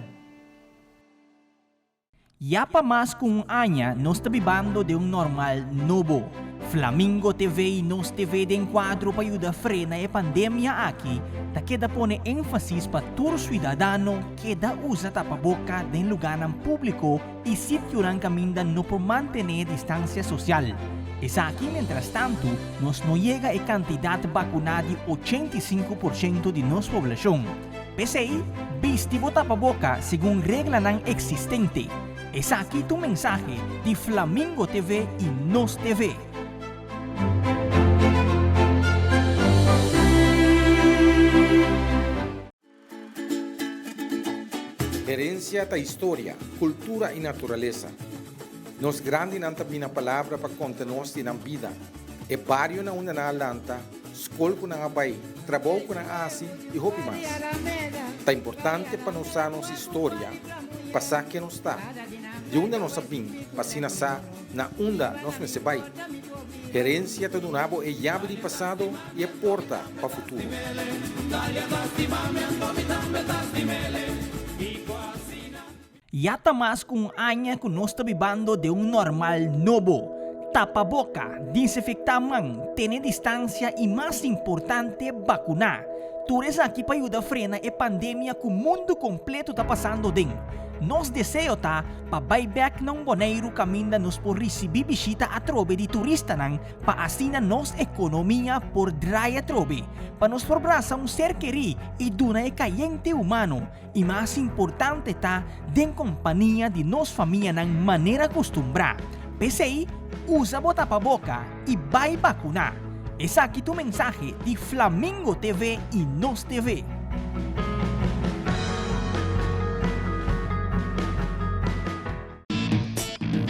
Ya pa mas ku un aña nos ta bibando den un normal nobo. Flamingo TV i Nos TV den kuadro pa yuda frena e pandemia aki ta keda pone énfasis pa tur suidadano keda usa tapaboka den lugánan públiko i sitionan kaminda no por mantené distansia sosial. Esaki mientrastantu nos no yega e kantidat bakuná di 85% di nos poblashon. P'esei, bisti bo tapaboka segun reglanan eksistente. Esaki ta un mensahe di Flamingo TV i Nos TV. Herensia ta historia, kultura i naturalesa. Nos grandinan ta bina palabra pa konta nos di nan bida, e bario na unda nan a lanta, skol ku nan a bai, trabou ku nan a hasi i hopi mas. Ta importante pa nos sa nos historia pa sa ken nos ta. di unda nos a bin pa asina sa na unda nos mester bai. Herensia ta duna bo e yabi di pasado i e porta pa futuro. Ya ta mas ku un aña ku nos ta bibando den un normal nobo. Tapa boka, disinfektá man, tene distansia i mas importante bakuná. Tur esaki pa yuda frena e pandemia ku mundu kompleto ta pasando den. Nos deseo ta pa bai bèk na un Boneiru kaminda nos por risibí bishita atrobe di turistanan pa asina nos ekonomia por drai atrobe, pa nos por brasa un ser kerí i duna e kayente humano I mas importante ta den kompania di nos famianan manera kustumbrá. P'esei, usa bo tapaboka i bai bakuná. Esaki ta un mensahe di Flamingo TV i Nos TV.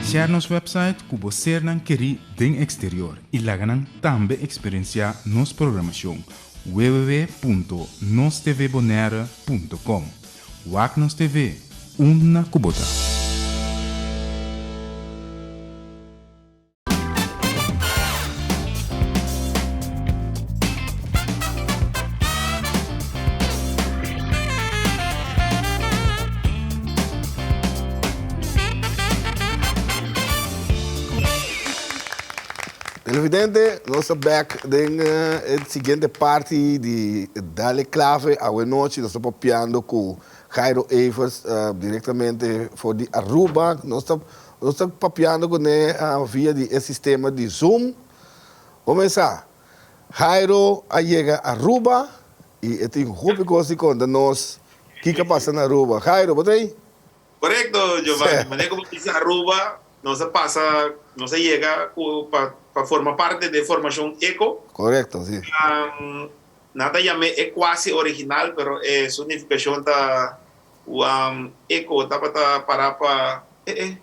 Share nos website ku bo sernan kerí den eksterior i laga nan tambe eksperensiá nos programashon. www.nostvbonaire.com Wak nos TV, unda ku bo ta. Televidente, nos ta bek den e siguiente parti di Dale Clave. Awe nochi nos ta papiando cu Jairo Evers directamente for di Aruba. Nos ta nos ta papiando cune via di e sistema di Zoom. Bo mesa, Jairo a yega Aruba y e tin hopi cos di conta nos kico a pasa na Aruba. Jairo, bo ta ey? Korekto, Giovanni. Manera ku bo bisa Aruba, nos a pasa, nos a yega ku pa pa forma parte di e formashon Eco. Korekto, si. Nan ta yam'é e kuasi original, pero e su nifikashon ta ku Eco tabata pará pa e e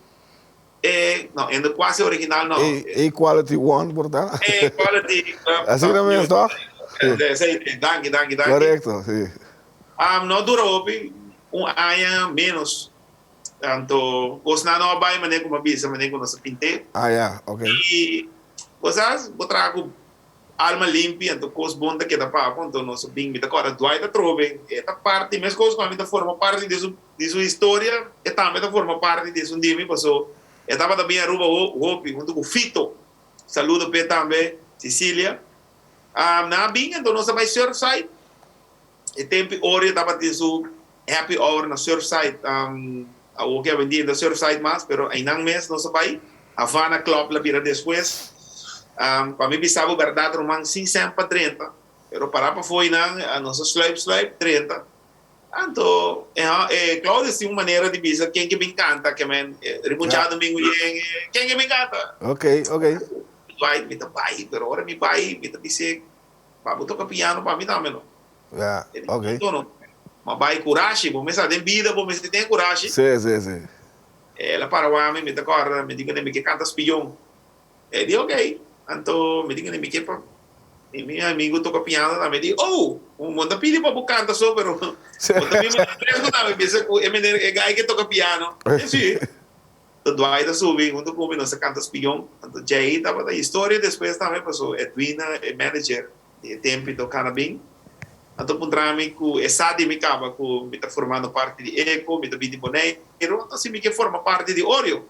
e no, e no kuasi original no. E Equality One por ta? Equality. Asina mes toch? Esei, danki, danki, danki. Korekto, si. No dura hopi, un aña menos. Anto cosnan no a bay manera cu mi a bisa, manera cu nos a pint'é. Ah ya, ok. Y bo sa, bo traha cu alma limpi, anto cos bon ta keda papo. Anto nos a bin, mi ta corda Dwight atrobe, e ta parti, mescos cu ami ta forma parti di su di su historia, e tambe ta forma parti di esun di mi, paso e tabata bin Aruba hopi hunto cu Fito. Saludo p'e tambe, Cecilia. Nan a bin, anto nos a bay Surfside. E tempi Oreo tabatin su happy hour na Surfside. Awor ke awendia no ta Surfside mas, pero einan mes nos a bai. Havana Club la bira despues. Pa mi bisa bo bèrdat ruman, sin sèn pa drenta, pero pará pafó einan nos a sluip sluip drenta. Anto e Claudius tin un manera di bisa ken ke bin kanta, ke men riba un djadumingu yen, ken ke bin kanta? Ok, ok. Bai, mi ta bai, pero ora mi bai mi ta bis'é Pa bo toca piano pa mi tambe no. Ya, ok. No, no. Ma bai curashi, bo mester den bida bo mester ten curashi. Si, si, si. El a para wak mi, mi ta corda, mi di cu mi ke canta spion. E di ok. Anto mi di cu mi ke pa mi amigo toca piano tambe. E di oh, bo no ta pidi pa bo canta so, pero bo ta bin manda fresco tambe. Bisa cu e meneer, e guy ke toca piano. E si. Anto Dwight a subi hunto cu mi, nos a canta Spion. Anto djei tabata historia despues tambe paso Edwina, e manager di e tempo do Carabin, anto puntra mi cu e sa di mi caba cu mi ta formando parti di Eco, mi ta bin di Boneiru, anto si mi ke forma parti di Oreo.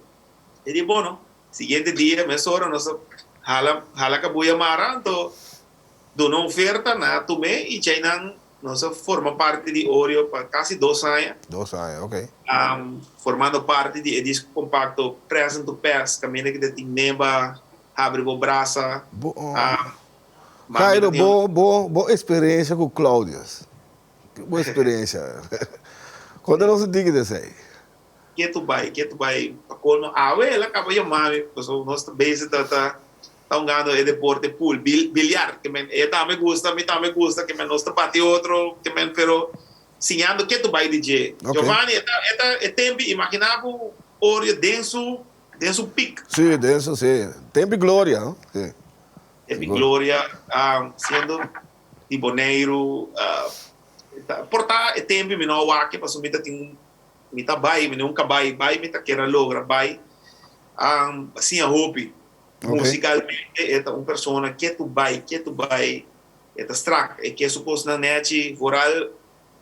E di bono, siguiente dia mesora nos a hala hala cabuya mara anto duna oferta, nan a tum'é i djeinan nos a forma parti di Oreo pa kasi dos aña. Dos aña, ok. Formando parti di e disko kompakto Present to Past, kaminda ki ta tin Neba, Habri Bo Brasa. Bo, Jairo, bo, bo, bo eksperensia ku Claudius, bo eksperensia, konta nos un tiki di esei. Ketu bai, ketu bai pa colmo awe el a caba yama mi pasobra nos ta bezig ta ta ta hungando e deporte pool, biliar ke men e tambe gusta mi tambe gusta ke men nos ta bati otro ke men pero siñando ketu bai di dje. Giovanni e ta e ta e tempi imagina bo Oreo den su den su piek. Si den su si tempi gloria no si. Tempi gloria siendo di Boneiru ta por ta e tempi mi no a wak pasobra mi ta tin un. Mi ta bai, mi nunca bai, bai mi ta kier a logra bai. Siña hopi. Musicalmente e ta un persona ketu bai, ketu bai. E ta strak, e ke su kosnan nechi, vooral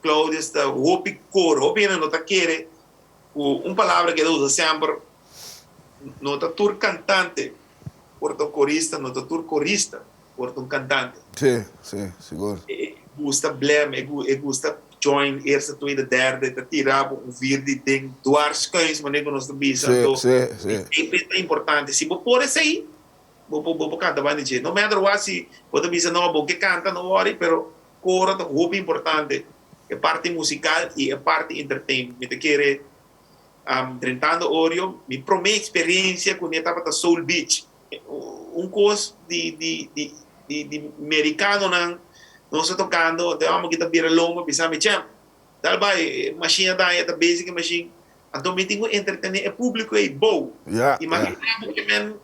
Claudius ta hopi koro, hopi hende no ta kere ku un palabra ku e ta usa semper, no ta tur kantante por ta un korista, no ta tur korista por ta un kantante. Sí, sí, sigur. E gusta blem, e gusta join eerste, tweede, derde, e ta tira bo un vierde den dwars skuins, manera ku nos ta bisa. Sí, sí, sí. E ta importante. Si bo por esei, bo por bo por kanta banda dje. No matter what, si bo ta bisa no, bo ke kanta, no worry, pero Coro ta hopi importante, e parti musical y e parti entertain. Mi ta kere drentando Orio, mi prome experiencia cune tabata Soul Beach. Un cos di di di di di mericanonan nos ta tocando, den homber ki ta bira lomba bisa mi, Champ, dal bay, e machine a daña, ta basic e machine. Anto mi tin cu entretene e publico ey bow. Imagina bo ke men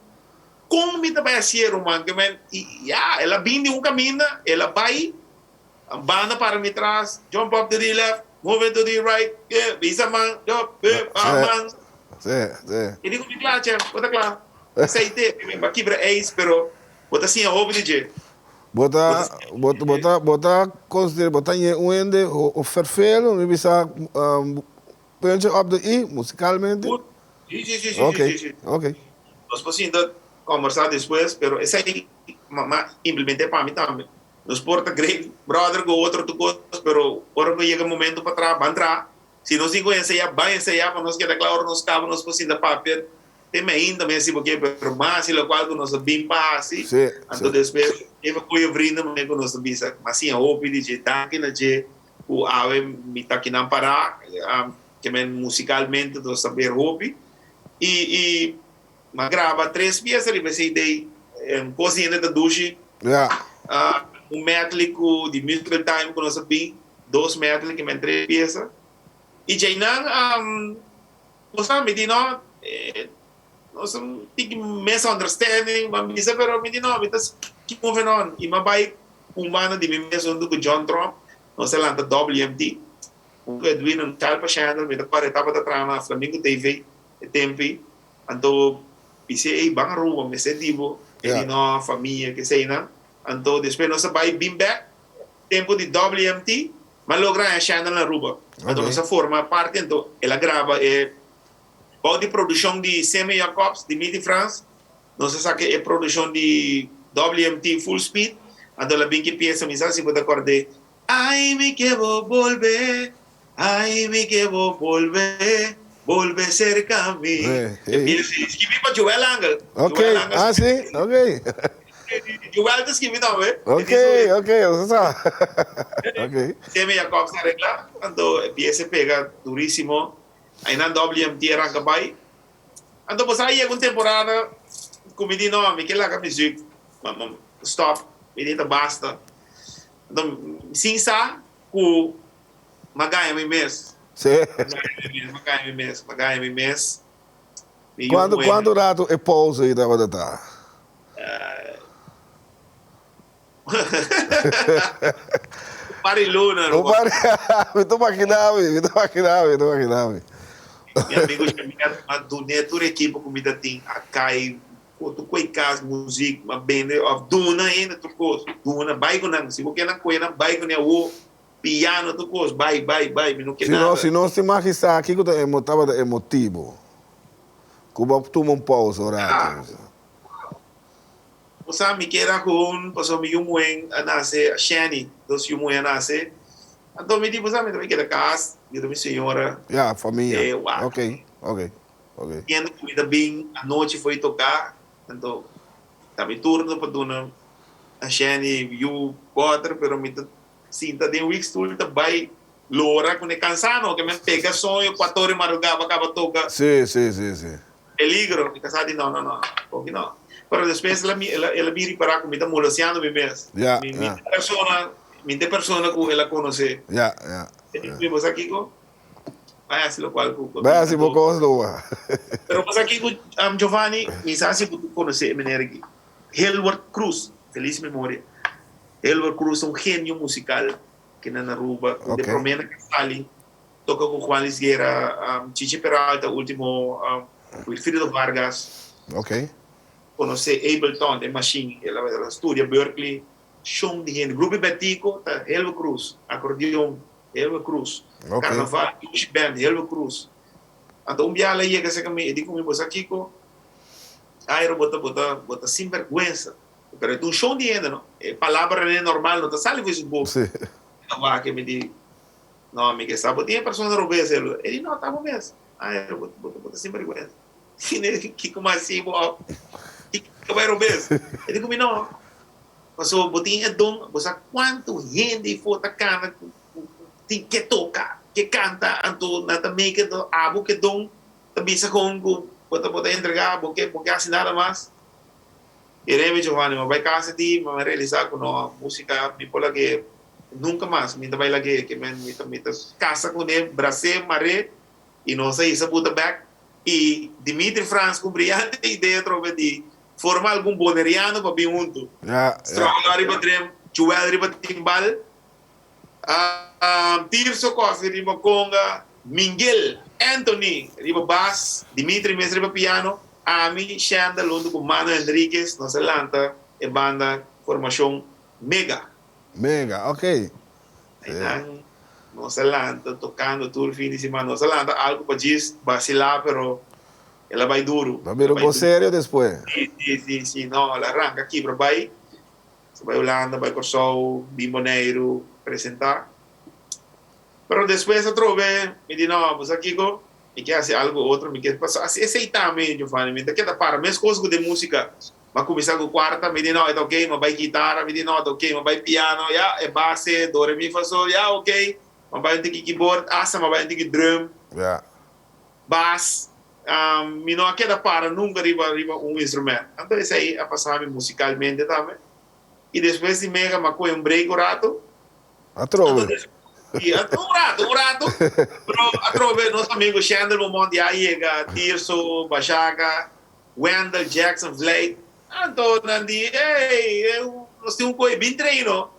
Kon mi ta bai hasié, ruman? Ke men, i ya, el a bin di un kaminda, el a bai, banda para mi tras, jump up to the left, move it to the right, ke, bisa man, jump, eh, baha man. Sí, sí. I di ku mi kla, chef, bo ta kla. Esei te, mi a kibra eis, pero bo ta siña hopi di dje. Bo ta, bo ta, bo ta, bo ta konsiderá, bo ta ñe un hende ho ferfelu, mi bisa, Puntje op de i, musicalmente? Sí, sí, sí, sí, Ok, sí, sí. ok. Nos por sinta conversa despues, pero esey m'a implementé pa mi tambe. Nos por ta great brother cu otro tur cos, pero ora cu yega momento pa traha, ban traha. Si nos tin cu ensaya, ban ensaya pa nos keda cla ora nos caba nos por sinta papia te mainta mes si bo ke, pero mas y locual cu nos a bin pa haci, anto despues even goeie vrienden manera cu nos ta bisa, m'a siña hopi di dje, danki na dje. Ku awe mi ta kinan pará, ke men musikalmente ta saber hopi. I i m'a graba tres piesa riba e CD. Un kos di hende ta dushi. Un medley ku di Musical Time ku nos a bin, dos medley ke men tres piesa. I djeinan nos a mi di no, nos tin ki misunderstanding, m'a bisa pero mi di no, mi ta keep moving on. I m'a bai Un banda di mi mes huntu ku John Tromp, nos a lanta WMT. Huntu ku Edwin un chal pa Chandler, mi ta kòrda e tabata traha na Flamingo TV e tempu ei. Anto bis'é, Ey, ban Aruba, mester di bo, e di no, famia, keseinan. Anto despues nos a bai bin bèk, tempu di WMT, m'a logra haña Chandler na Aruba. Anto nos a forma parti, anto el a graba e bou di produkshon di Semi Jacobs, Dimitri Frans, Nos a saka e produccion di WMT Full Speed, anto la bin ki pieza mi sa si bo ta cord'é, Ay mi ke bo bolbe, ay mi ke bo bolbe, bolbe cerca mi. E pieza ei skibi pa Joel Angel. Ok, Joel Angel ah skibi. si, ok. Joel ta skibi tambe. Ok, ok, nos a sa. Ok. Semi Jacobs a regla, anto e pieza pega durisimo. Aynan WMT a ranca bay. Anto bo sa yega un temporada ku mi di no, mi ke laga muzik, stop, mi di ta basta. Anto sin sa ku m'a gaña mi mes. Sí. M'a gaña mi mes, m'a gaña mi mes. Mi yu Kuantu muhé. kuantu ratu e pausa ei tabata ta? Un par di luna, Un par di, mi ta makina mi, mi ta makina mi, mi ta makina mi. Mi amigo Xavier a dun'é tur ekipo ku mi ta tin, a kai ku tur kas, muzik, a bende òf duna hende tur kos, duna, bai ku nan, si bo ke nan kohe nan bai ku nan awo, piano tur kos, bai, bai, bai, mi no ke Si no, nada. si nos tin magistá kiko ta e tabata e motibu ku bo a tuma un pousa un ratu? Bo sa mi keda con pasobra mi yu muhen a nace, Shani, dos yu muhen a nace. Anto mi di, bo sa mi ta bay keda cas, yuda mi señora. Ya, famia. E wak. Ok, ok, ok. Siendo cu mi ta bin anochi fo'i toca, anto ta mi turno pa duna a Shani yu boter, pero mi ta sinta den wikstoel ta bay lora cu ne cansa no, ke men pega soño cuator di madruga pa caba toca. Si, si, si, si. Peligro, mi casá di no, no, no, koki no. Pero despues el a el a el a bin ripará ku mi ta moloseando mi mes. Ya, Mi mi ya. ta persona, mi ta e persona ku el a konosé. Ya, ya, E di ya. ku mi, bo sa kiko? Bai hasi lokual ku ku Bai hasi bo anto. kos numa. Pero bo sa kiko, Giovanni, mi sa si bo konosé e meneer aki. Hilward Cruz, felis memoria. Hilward Cruz ta un genio musikal kina na Aruba, ku de Ok. promé na ke sali. Toca cu Juan Luis Guerra, Chichi Peralta, ultimo Wilfrido Vargas. Ok. Conoce Ableton, e machine, el a studia Berklee. Shon di hende. Grupo Betico ta Helwe Cruz, acordeon, Helwe Cruz. Ok. Carnaval, Dushi Band, Helwe Cruz. Anto un biaha el a yega cerca mi, e di cu mi, Bo sa kico? Airo, bo ta, bo ta, bo ta sinberguensa. Pero e ta un shon di hende, no? E palabranan normal no ta sali for su boca. Sí. Mi ta wak e, mi di, No, mi ke sa bo tin e persona robes elo. E di, No, ta bo mes. Ay, bo, bo, bo ta sinbergüenza. Kiko mas si bo òf kiko bai robes? E di ku mi, No, pasobra bo tin e don, bo sa kuantu hende ifo ta kana ku tin ke toka, ke kanta, anto nan ta make anto abo ke don ta bisa kon ku bo ta bo ta entrega, bo ke bo ke hasi nada mas. I Remy Giovanni, mi a bai kasa di, mi a realisa ku no, musika mi por lag'é Nunca mas mi ta bai lag'é ke men mi ta mi ta casa kuné, bras'é, mar'é i nos a hisa buta bek. I Dimitri Frans ku briyante idea trobe di forma algun boneriano pa bin huntu. Ja, ja. Stronglaw riba drem, Joel riba timbal, Tirso Coffie riba conga, Mingel Anthony riba bas, Dimitri mes riba piano, ami, Shendel huntu ku Mano Henriquez nos a lanta e banda formacion Mega. Mega, ok. Einan nos a lanta tocando tur fin di siman. Nos a lanta algo pa djis bacila pero el a bay duro. Lo a bira un cos serio despues. Si, si, si, si. No, el a ranca kibra bay. Se bay Hulanda, bay Corsou, bin Boneiru presenta. Pero despues atrobe mi di no, bo sa kico? Mi ke haci algo otro, mi ke pasobra esey tambe, Giovanni, mi ta keda para mescos cu den musica. M'a kuminsá ku kuarta, mi di no, e ta okey, m'a bai kitara, mi di no, e ta okey, m'a bai piano, ya, e base, do, re, mi, fa, sol, ya, okey, m'a bai un tiki keyboard, asta m'a bai un tiki drum, Ya. bas, mi no a keda para nunka riba riba un instrument. Anto esei a pasa mi musikalmente tambe. I despues di mega m'a kohe un break un rato. Atrobe. Sí, un rato, un rato. Pero atrobe nos amigo Shendel Beaumont ya a yega, Tirso, Bashaga, Wendell Jackson Vleit, anto nan di, Ey, nos tin un koe bin treino.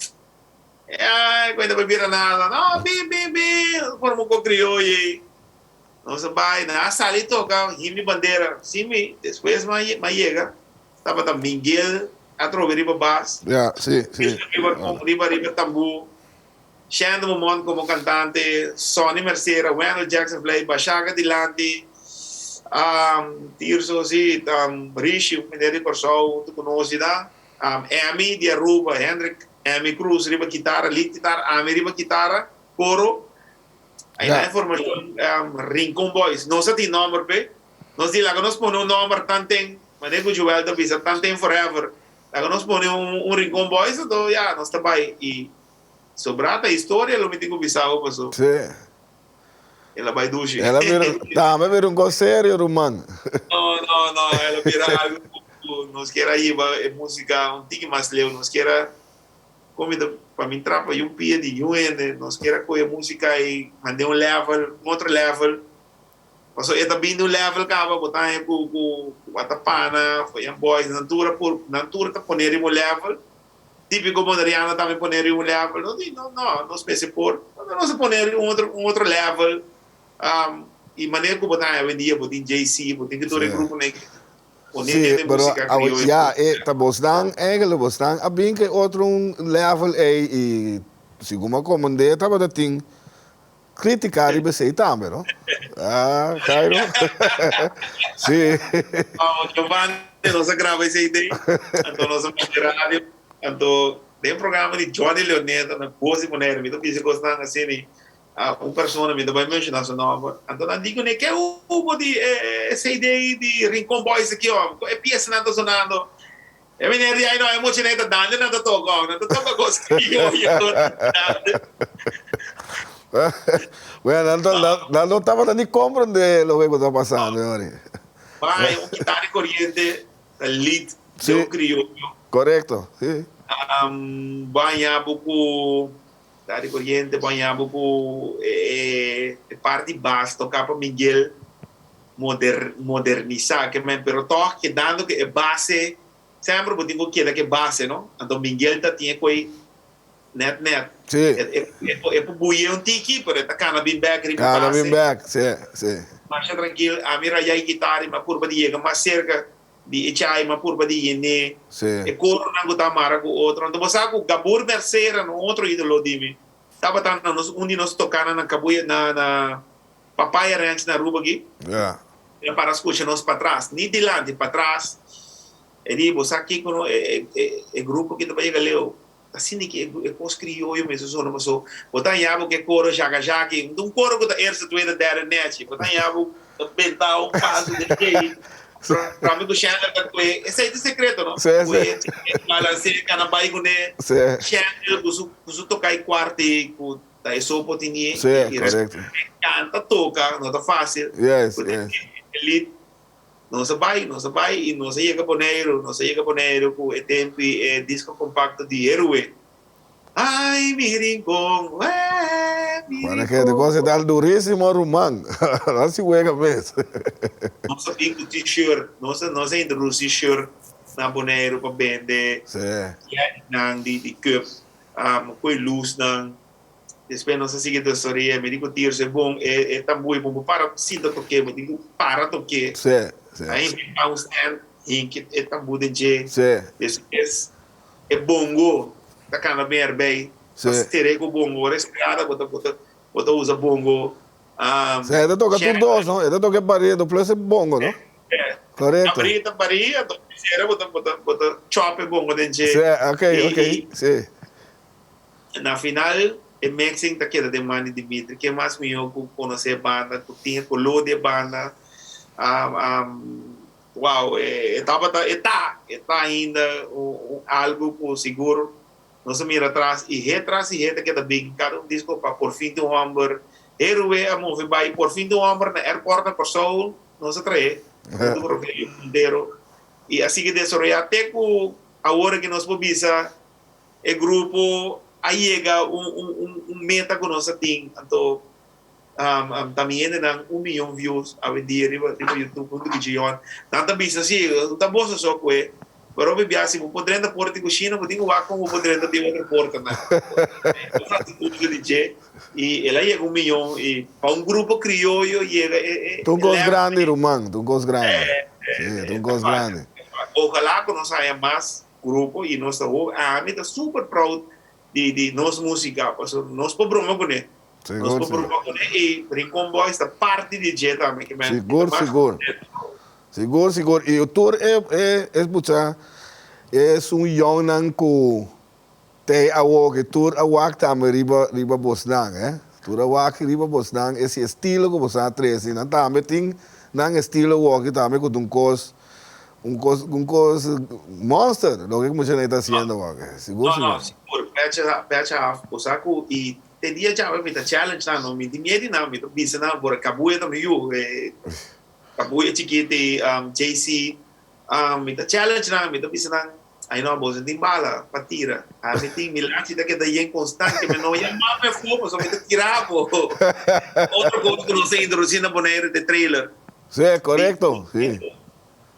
Ay, koe ta bai bira nada. No, bin, bin, bin. Nos forma un koe krioyo ey. Nos a bai, nan a sali toka Himno y Bandera sin mi. Despues mi a yega, tabata Miguel atrobe riba bas. Ya, si, si. Riba, riba, riba tambú. Shanda Momont komo kantante, Sonny Mercera, Wendell Jackson Vlei, Bashaga dilanti, Tirso si, Rishi un meneer di Kòrsou huntu ku nos di nan, Emmy di Aruba, Hendrik Emmy Cruz riba kitara, lead kitara, ami riba kitara, koro. Einan e formashon Rincon Boys. Nos a tin nòmber p'e. Nos di laga nos pone un nòmber tanten, manera ku Joel ta bisa, tanten forever. Laga nos pone un Rincon Boys anto ya nos ta bai i Sobrá ta historia lo mi tin ku bisa bo paso. Sí. El a bai dushi. El a bira, tambe bira un kos serio ruman. No, no, no, el a bira algu ku nos kier a hiba e músika un tiki mas leu. Nos kier a, kon mi ta, pa mi trapa yu pia di yu hende, nos kier a kohe músika i mand'é un level, un otro level. Paso e ta bin di un level kaba bo ta haña ku ku Watapana, Foyan Boys, nan tur a por, nan tur ta pone riba un level. Típico boneriano tambe pone riba un level. No di no, no, nos mester por, nos a pone riba un otro, un otro level. Um, y manera cu bo ta haña awendia, bo tin JC, bo tin ki tur e gruponan ki pone Sí, den pero música awe, crioyo. ya, e ta bosnan, eigenlijk bosnan a bin cu e otro un level ey y segun bo a comende tabata tin Critica riba esey tambe, no? Ah, Jairo. Sí. Oh, Giovanni, nos a graba esey day. Anto nos a mete radio. Anto, den programa di Johnny Leoneta na Voz di Bonaire, mi ta bisa cosnan asina, ah, un persona, mi ta bay menciona su nomber. Anto nan di cune, ke hubo di e CD di Rincon Boys aki, oh? E piesanan ta sonando. E meneer di, ay no, e muchanan ta dande nan ta toca, oh, nan ta toca cos crioyo. Bueno, nan ta, nan no tabata ni comprende loke cu ta pasando, Yori. Bay, un guitarra di coriente ta lead de un crioyo. Correcto, si. Baña bo cu guitarra di coriente, baña bo cu e parti bas toca pa Miguel. Moder, modernisa ke men, pero tog kedando ke e base, semper bo tin ku keda ke base, no? Anto Miguel ta tin e koi Net net. Sí. E, e, e, e por buye un tiki, pero e ta kana bin bek riba Kana base. bin bek, sí, sí. Masha trankil, ami raya e gitara i mi a purba di yega mas serka di e chai, mi a purba di yen'é. Sí. E koronan ku ta mara ku otro. Anto bo sa ku Gabur Mercera, un otro idolo di mi, tabata na nos, un di nos tokanan na Kabuya, na, na Papaya Ranch na Aruba aki. Ja. El a para skucha nos patras, ni dilanti, patras. E di, bo sa kiko no, e, e, e grupo aki ta bai yega leu. Asina ki e kos krioyo mester sona paso bo ta haña bo ku e koro shaka shaki, un koro ku ta eerste, tweede, derde nèchi, bo ta haña bo ta benta un paso den djei, prome ku Chandler ta kue, esei ta e sekreto no, ku e balansea kana bai kuné, Chandler ku su ku su toka e kuarti ku ta e so por tinié, i kanta toka no ta fásil, ku ta e lead. Nos a bai, nos a bai i nos a yega Boneiru, nos a yega Boneiru ku e tempu i e disko kompakto di Héroe. Ai mi rincon, eh mi Para que te cosa rincon. tal durísimo ruman. Así juega mes. Nos a bin ku t-shirt, nos a nos a introdusi shirt na Boneiru pa bende Sí. nan di di cup, ku e lusnan. Despues nos a sigui desaroy'é. Mi di ku Tirso e bon, e e tambú e bon bo para sinta tok'é, bo tin ku para tok'é. Sí, sí. A inventá un stand, hinki e tambú den dje. Sí. Despues e bongo ta kana ben erbei. Sí. Ta ster'é ku bongo. Ora e strada bo ta bo ta bo ta usa bongo. Sí, e ta toka tur dos, no? E ta toka e barrido plus e bongo, no? Korekto. Abrí ta barí, anto sera bo ta bo ta bo ta chop e bongo den dje. Sí, ok, ok, sí. Na final e mixing ta keda den man di Dimitri. Ken mas mihó ku konosé e banda, ku tin e koló di e banda. Wow, e tabata, e ta, e ta ainda un algu ku sigur nos a mira atras i he tras i he ta keda bin kada un disko pa Porfin tin un hòmber. Héroe a move bai Porfin tin un hòmber na airport na Kòrsou nos a trae huntu ku Rogelio Montero i a sigui desaroyá te ku awor aki nos por bisa E grupo a yega un un un un meta ku nos a tin, anto ta mi hendenan un miyon views awendia riba riba YouTube huntu ku Gion. Nan ta bisa si, no ta boso so ku e, pero hopi bia si bo por drenta porta di kushina bo tin ku wak kon bo por drenta di otro portanan. Nos a hasi uso di dje i el a yega un miyon i pa un grupo krioyo yega e e Ta un kos level grandi ei. ruman, ta un kos grandi. Si, ta un kos grandi. Ojalá ku nos haña mas Grupo y nos ta hopi ami ta super proud di di nos musica pasobra nos por broma cune nos Sigur por sigur. broma cune y Rincon Boys ta parti di dje tambe ke men mi ta Sigur mas sigur. contento. Sigur sigur y tur e e e mucha esun yongnan cu te awo ke tur a wak tambe riba riba bosnan eh tur a wak riba bosnan esi estilo ku bosan a trese nan tambe tin nan estilo woki tambe ku ta un kos un kos un kos monster loke ku muchanan ta hasiendo woki sigur No no sigur. sigur pecha pecha af bo sa ku i te dia djawe mi ta challenge nan no mi tin miedu di nan mi ta bisa nan por kabuya ta mi yu kabuya chikiti JC mi ta challenge nan mi ta bisa nan Ay no, boso tin bala pa tira. Ami tin, mi lachi ta keda yen constante, mi no yama mi afó pasobra mi ta tira bo. Otro cos cu nos a introduci na Bonaire ta e trailer. Sí, corecto, sí.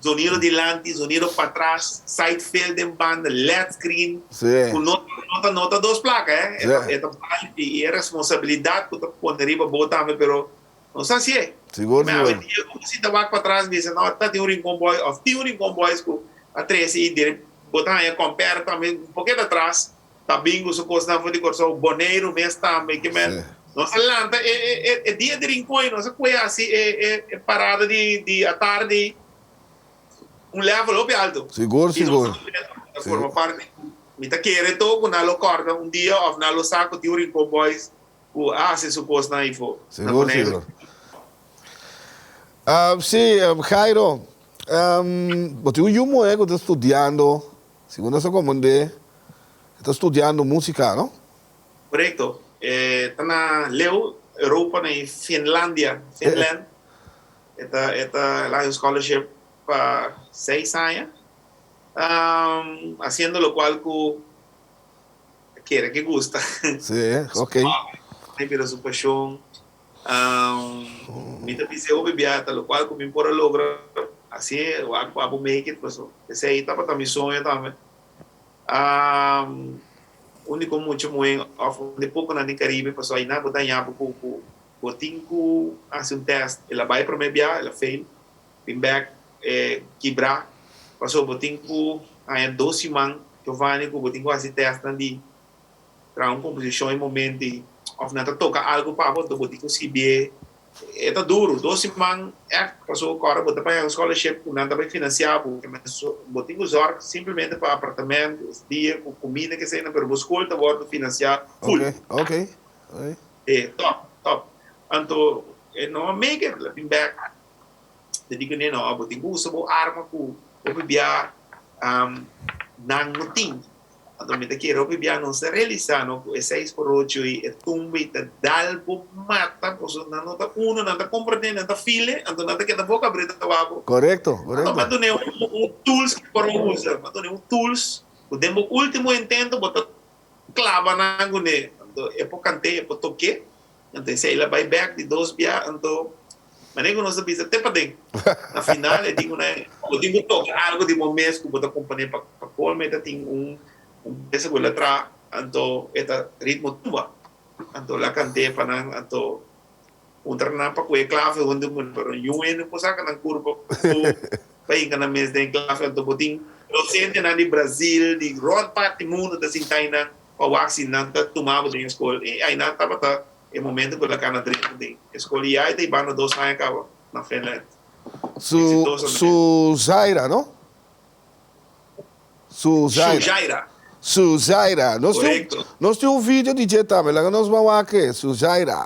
Zonido dilanti, zonido patras, side fill den banda, led screen. Sí. Cu no no ta no ta dos placa, eh. Sí. E ta balti y e responsabilidad cu ta pone riba bo tambe, pero nos a hacié. Sigur, Mi awe sigur. dia como si ta wak patras bisa no ta tin un Rincon Boy of tin un Rincon Boys cu a trece y dere bo ta haña compare tambe un poquito atras ta bin cu su cosnan for di Corsou Boneiru mes tambe ke men Sí. nos a lanta e e e e dia di Rincon y nos a cuya haci e e e parada di di atardi un level hopi alto Sigur, y nos sigur. ta forma parti mi ta kere to cu nan lo corda un dia of nan lo sa cu tin un Rincon Boys Ku a hasi su kosnan ayfo na Sigur, Boneiru. sigur. Sí, Jairo, bo tin un yu muhé ku ta studiando, segun nos a komprendé, e ta studiando músika, no? Korekto. E ta na leu Europa, na Finlandia, Finland. E ta, e ta el a haña un scholarship pa seis aña, hasiendo lokual ku Kere ke gusta. Sí, ok. Ai bira su pasion. Mi ta bisa e hopi bia ta locual cu mi por a logra haci wak pa bo make it paso esey tabata mi soño tambe. Úniko mucha muhé òf un di pokonan den Karibe pasobra ainan bo ta haña bo ku ku bo tin ku hasi un tèst. El a bai promé bia, el a fail, bin bèk e kibrá pasobra bo tin ku haña dos siman Giovanni ku bo tin ku hasi tèstnan di traha un komposishon e momento ei òf nan ta toka algu pa bo anto bo tin ku skibié. E ta duru, dos siman ègt pasobra ku ora bo ta paña un scholarship ku nan ta bai finansiá bo, bo tin ku zòrg simplemente pa apartamento, dia ku kumida keseinan, pero bo skol ta wòrdu finansiá ful. Ok, ok. E tòp, tòp. Anto e no a make it, el a bin bèk, ta di kuné no, bo tin ku usa bo arma ku hopi bia nan no tin. Anto mi ta kere hopi bia nos ta realisa no ku e seis por ocho i e tumba i ta dal bo mata pasobra nan no ta uno nan ta komprende nan ta file anto nan ta keda boka abri ta wak bo. Korekto, korekto. Anto mi a dune un tools ku por usa, mi a dune un tools ku den bo ultimo intento bo ta klaba nan kuné anto e por kant'é e por tok'é Anto esei la bai bek di dos bia, anto manera ku nos ta bisa te paden. Na final e tin ku nan bo tin ku toka algu di bo mes ku bo ta komponé pa pa kolme e ta tin un un piesa ku el a traha, anto e ta ritmo tumba. Anto la kant'é pa nan, anto puntra nan pa ku e klave huntu ku pero niun hende por saka nan kurpa ku pa hinka nan mes den klave. Anto bo tin dosentenan di Brazil, di rònt parti mundu ta sinta einan. Pa wak si nan ta tuma bo den e skol. I ainan tabata e momento ku el a kana drenta den e skol. I ya e ta ibando dos aña kaba na Finland. Su su Zaira no? Su Zaira. Su Zaira. Su Zaira. Nos tin Korekto. nos tin un video di dje tambe. Laga nos ban wak e. Su Zaira.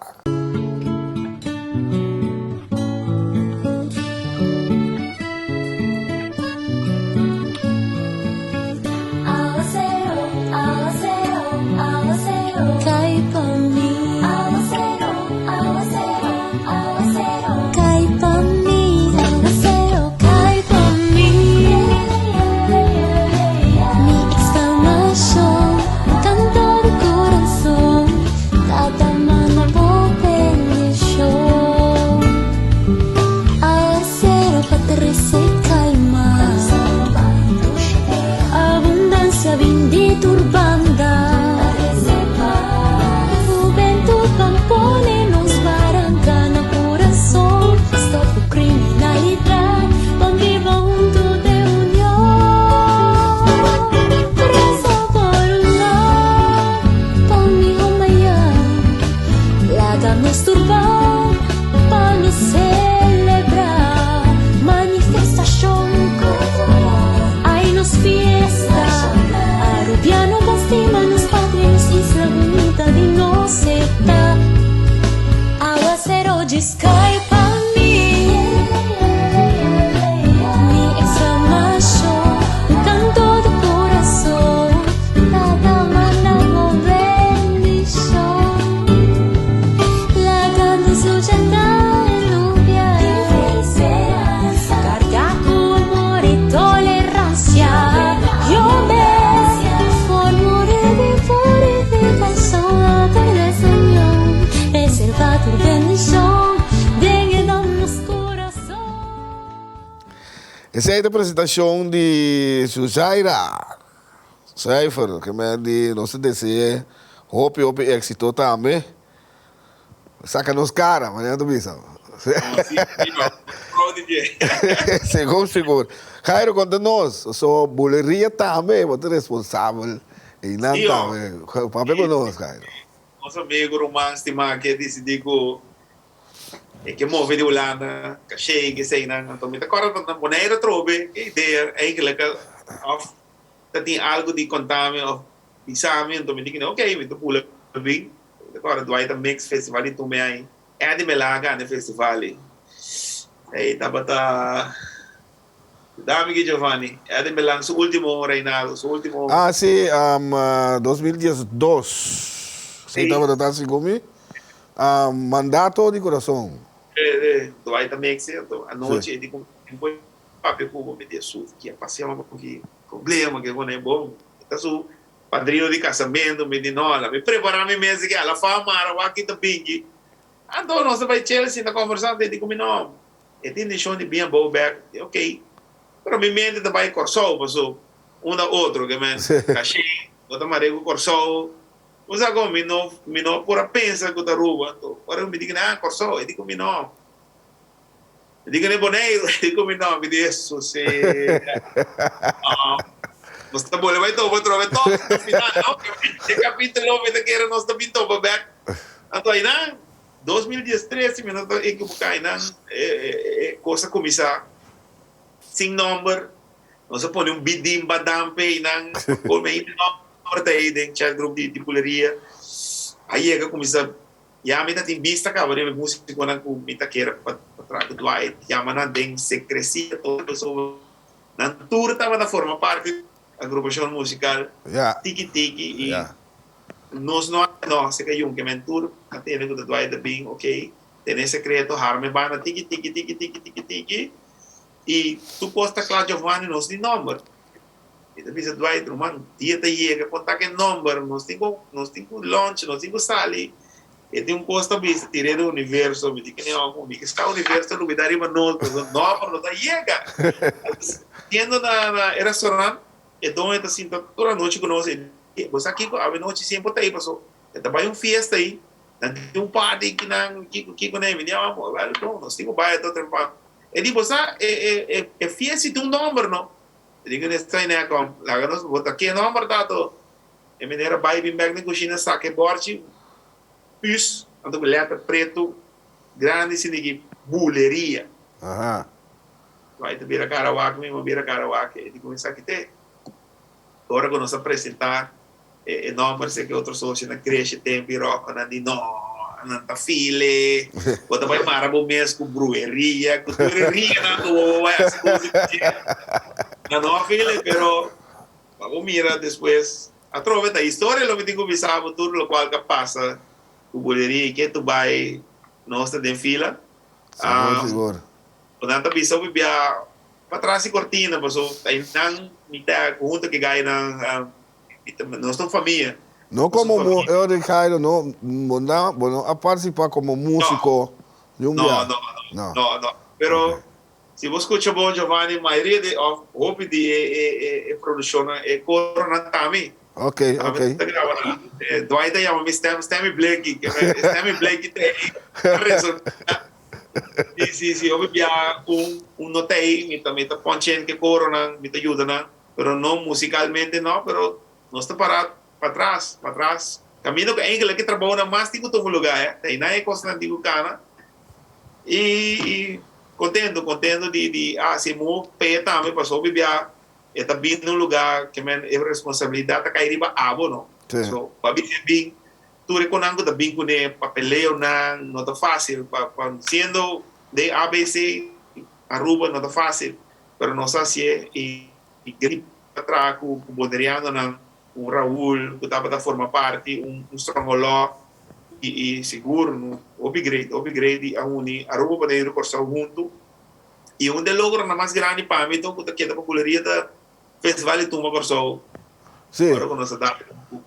Esei ta presentacion di Suzaira Cijfer, ke men di nos ta dese'e hopi hopi exito tambe. Saca nos cara, manera ta bisa. Sigur, sigur. Jairo, conta nos, so buleria tambe bo ta responsabel einan tambe. Papia cu nos, Jairo. Nos amigo ruman stima ke dicidi cu e ke move di Hulanda, caché ke eseinan. Anto mi ta corda na Bonaire atrobe e idea eigenlijk of ta tin algo di conta mi of bisa mi, anto mi di ok, mi ta bula bin. Mi ta kòrda Dwight a mix festival di Tumbe ai. Eddie Mela a gana e festival ei. Ei tabata Dami ki Giovanni. Eddie Melan su ultimo reinado, su ultimo. Ah si, 2012. Si tabata ta segun mi. Mandato di Corazon. Dwight a mix e, anto anochi e di ku mi por papia ku bo, mi di e suf ki a pasia ki problema ke pone bon. Ta su Padrino di casamentu mi di no la mi prepara mi mes di ke ala fama ara wak ki ta bingi anto nos ta bai Chelsea ta conversa anto e di ku mi no e tin intencion di bin abou bek di ok pero mi mente ta bai Corsou paso un na otro ke men caché. Bo ta mare ku Kòrsou. Bo sa kon mi no mi no por a pensa ku ta Aruba. Anto ora ku mi di ku nan, ah Kòrsou, e di ku mi no. E di ku nan Boneiru, e di ku mi no. Mi di Hesus e. Nos ta bole bai topa atrobe tòg na final no. E kapitulo mi ta kere nos ta bin topa bèk. Anto ainan 2013 si mi no ta ekiboká ainan e kos a kuminsá sin nòmber. Nos a pone un bidin badampe y nan pone e nomber ta ey den chat group di buleria. A yega cuminsa ya mi ta tin bista caba riba e musiconan cu mi ta kere pa traha cu Dwight. Yama nan den secrecia todo pasobra nan tur tabata forma parti di agrupacion musical Tiki Tiki y nos no a no se cayun ke men tur a tende cu ta Dwight ta bin ok tene secreto harme banda tiki tiki tiki tiki tiki tiki. I tur kos ta kla Giovanni nos tin nòmber. Mi ta bisa Dwight ruman dia ta yega kon ta ke nòmber nos tin ku nos tin ku launch nos tin ku sali e tin un kos ta bisa tir'é den universo mi di kende ò mi ke sta universo ta lubidá riba nos pasobra nòmber no ta yega. Siendo na na e restaurant e doño ta sinta tur anochi ku nos e di bo sa kiko awe nochi siempre ta ei paso e ta bai un fiesta ei nan tin un party kinan kiko kiko nan e mi di amo wèl bon nos tin ku bai ato trempan. E di, Bo sa, e, e, e, e fies si tin un nomber, no? E di ku Nestor, Nè, kom, laga nos bota ke nomber ta ato. E meneer a bai bin bek den kushina, saka e borchi, pus, anto ku letter pretu, grandi sinigi, Buleria. Aha. Bai ta bira kara wak, mi a bira kara wak. E di ku esaki te. Ora ku nos a presentá e nomber seki otro socio na kreshe tempo i ròkò nan di no, nan ta file, bo ta bai mara bo mes ku brueria, ku tur e rianan ku bo bai hasi kos di dje. Nan no a file, pero pa bo mira despues atrobe ta historia lo mi tin ku bisa bo tur lokual ka pasa ku buleria i ke tu bai nos ta den fila. Sigur, sigur. Nan ta bisa bo bia patras di kortina paso ta einan mi ta hunto ku e gainan. Nos ta un famia. No como mu Eudrick Jairo no bo na bo no a participa como musico ni un bia. No, no, no, no, no. Pero si bo scucha bon Giovanni mayoria di of hopi di e e e e produccionnan e coronan ta mi. Ok, ok. Ta graba nan. Dwight ta yama mi Stem Stemmy Blakey. Stemmy Blakey ta e resona. Si si si hopi bia un un no ta ei mi ta mi ta ponchen ke coronan mi ta yuda nan. Pero no musicalmente no, pero nos ta para patras, patras. Caminda cu eigenlijk e trabounan mas tin cu tuma lugar, eh. Ta einan e cosnan tin cu cana. Y, y contento, contento di, di a haci move p'e tambe, pasobra hopi bia e ta bin na un lugar ke men e responsabilidad ta cay riba abo, no. Sí. So, pa bin e bin, tur e conan cu ta bin cune, papeleonan, no ta facil. Pa, pa siendo den ABC, Aruba no ta facil. Pero nos a hacié y grip a traha cu Bonerianonan, un Raul cu tabata forma parti, un Strongoló y sigur hopi great, hopi great di a uni Aruba, Boneiru, Corsou hunto. Y un de logronan mas grandi pa mi to cu ta keda pa Buleria ta Festival di Tumba Corsou. Sí. Ora cu nos a dal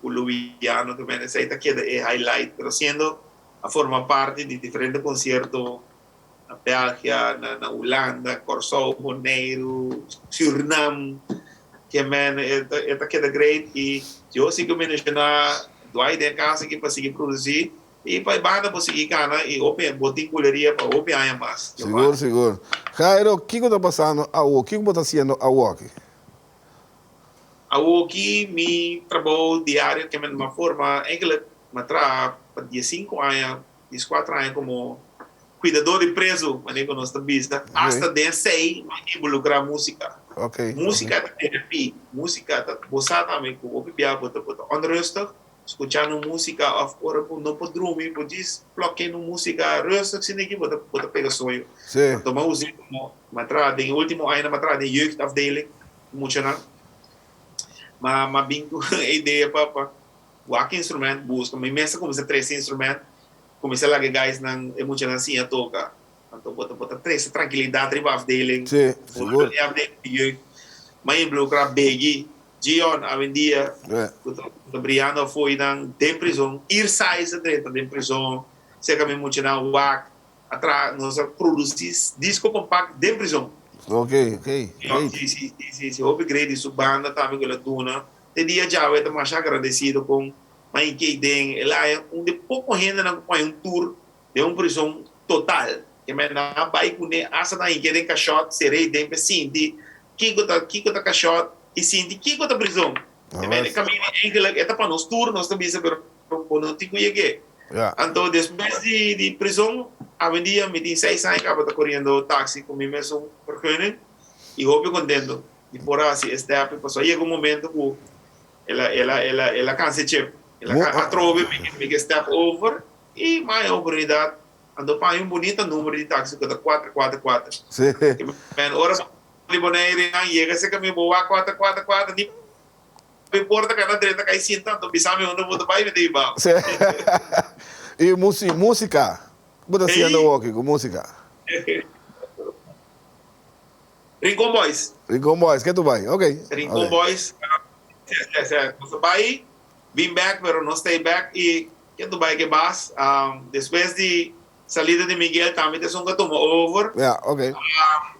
cu Luwiano también esey ta keda e highlight, pero siendo a forma parti di diferente concierto na Belgia, na Hulanda, Kòrsou, Boneiru, Sürnam, ke men e ta keda great i Dios si ku menshoná Dwight den kas aki pa sigui produsí i pa e banda por sigui gana i hopi bo tin buleria pa hopi aña mas. Sigur, sigur. Jairo, kiko ta pasando awo? Kiko bo ta hasiendo awoki? Awoki mi trabou diario ke men m'a forma, eigenlijk m'a traha pa diesinku aña Dieskuater aña komo kuidadó di prezu, manera ku nos ta bisa, asta den esei mi a involukrá músika. Músika ta terapia, músika ta, bo sa tambe ku hopi bia bo ta bo ta onrustig, skuchando músika òf ora bo no por drumi bo djis plòk'e un músika rustig asina aki bo ta bo ta pega soño. Anto mi a us'é komo, mi a traha den e último añanan mi a traha den jeugdafdeling ku muchanan, mi a bin ku e idea pa pa Wak instrument buska. Mi mes a kuminsá trese instrument, kuminsá laga e guysnan, e muchanan siña toka. Anto bo ta bo ta trese trankilidat riba afdeling. Sí, sigur. E afdeling di jeugd. M'a involukrá Biggie, Gion awendia ku ta ku ta briando afó einan den prizon. Irsai sa drenta den prizon. Serka mi muchanan wak a traha, nos a produsí disko kompakt den prizon. Ok, ok, great. Sí, sí, sí, sí, sí. Hopi great di su banda tambe ku el a duna. Te dia djawe e ta masha agradesido kon Mainkey den el a haña un di poko hendenan ku haña un tur den un prison total. Ke men nan a bai kuné asta nan hink'é den kashòt, ser'é den p'e sinti kiko ta kiko ta kashòt i sinti kiko ta prison. Ke men e kaminda eigenlijk e ta pa nos tur nos ta bisa pero bo no tin ku yeg'é. Anto despues di di prison awendia mi tin seis aña kaba ta koriendo taxi ku mi mesun vergunning i hopi kontento di por a hasi e step pasobra a yega un momento ku el a el a el a el a kansa e chep. El a atrobe mi ke step over I mai oportunidat, anto paña un bunita numero di taxi ku ta kuater kuater kuater. Sí. Men ora bo di Bonaire nan yega serka mi bo wak kuater kuater kuater ni mi porta ka na drenta kai sinta anto bisa mi unda bo ta bai mi ta hiba bo. Sí. I musika, bo ta hasiendo awoki ku musika? Rincon Boys. Rincon Boys, ke tu bai? Ok. Rincon Boys, sè sè nos ta bai bin bek pero no stay bek i Ke tu bai ke bas. Despues di salida di Miguel tambe ta esun ku a tuma over. Ja, ok.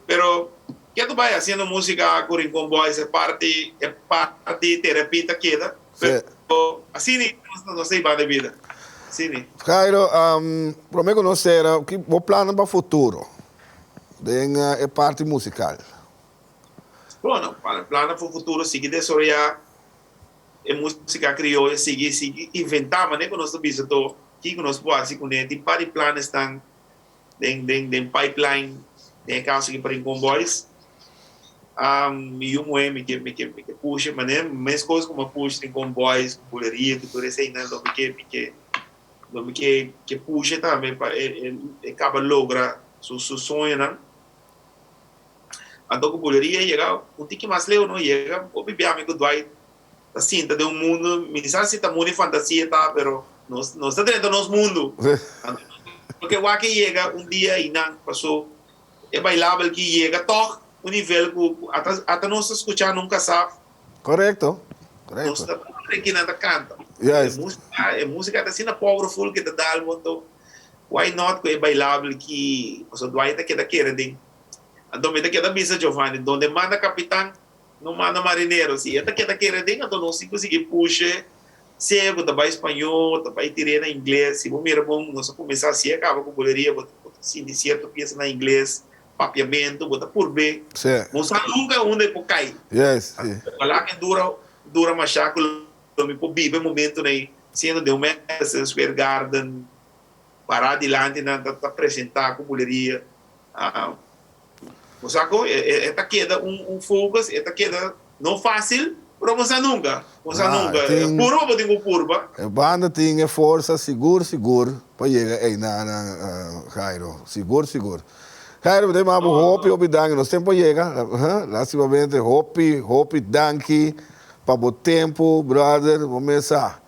Pero ke tu bai hasiendo musika ku Rincon Boys e parti e parti terapia ta keda. Sí. Pero asina nos ta hiba den bida. Asina. Jairo, prome ku nos sera, ki bo plannan pa futuro den e parti musikal? Bueno, plannan pa futuro sigui desaroya E músika krioyo sigui sigui inventá manera ku nos ta bisa to kiko nos por hasi kuné. Tin par di planes tan den den den pipeline den e kaso aki pa Rincon Boys. Mi yu muhé mi ke mi ke mi ke pusha manera meskos ku mi a pusha Rincon Boys ku Buleria ku tur eseinan lo mi ke mi ke lo mi ke ke pusha tambe pa e e kaba logra su su soñonan. Anto ku buleria yega un tiki mas leu no yega hopi bia mi ku Dwight ta sinta den un mundu mi sa si ta mundu di fantasia ta pero nos nos ta drenta nos mundu anto nos ke wak e yega un dia einan paso e bailabel ki yega tog un nivel ku ata ata nos ta skucha nunka sa. Korekto Nos ta kore kinan ta kanta e musika e musika ta asina powerful ke ta dal bo anto why not ku e bailabel ki paso Dwight ta keda kere den Anto mi ta keda bisa Giovanni, donde manda capitan, no manda marinero. Si e ta keda kere den, anto nos tin cu sigui pushe, sea cu ta bay spañó, ta bay tir'é na ingles. Si bo mira bon, nos a cuminsa haci e caba cu buleria, bo ta sinti cierto pieza na ingles, papiamento, bo ta purb'é. Bo sa nunca unda e por cay. Ojalá cu e dura, dura masha cu lo mi por biba e momentonan ey, siendo den un Madison Square Garden, para dilanti nan ta presenta cu buleria. Bo sa con e ta keda un focus, e ta keda no facil, pero bo sa nunca, bo sa nunca. Purba bo tin cu purba. E banda tin e forsa sigur sigur pa yega eynan Jairo, sigur sigur. Jairo mi ta yama bo hopi hopi danki, nos tempo a yega, lastimamente hopi hopi danki pa bo tempo brother, bo mes sa.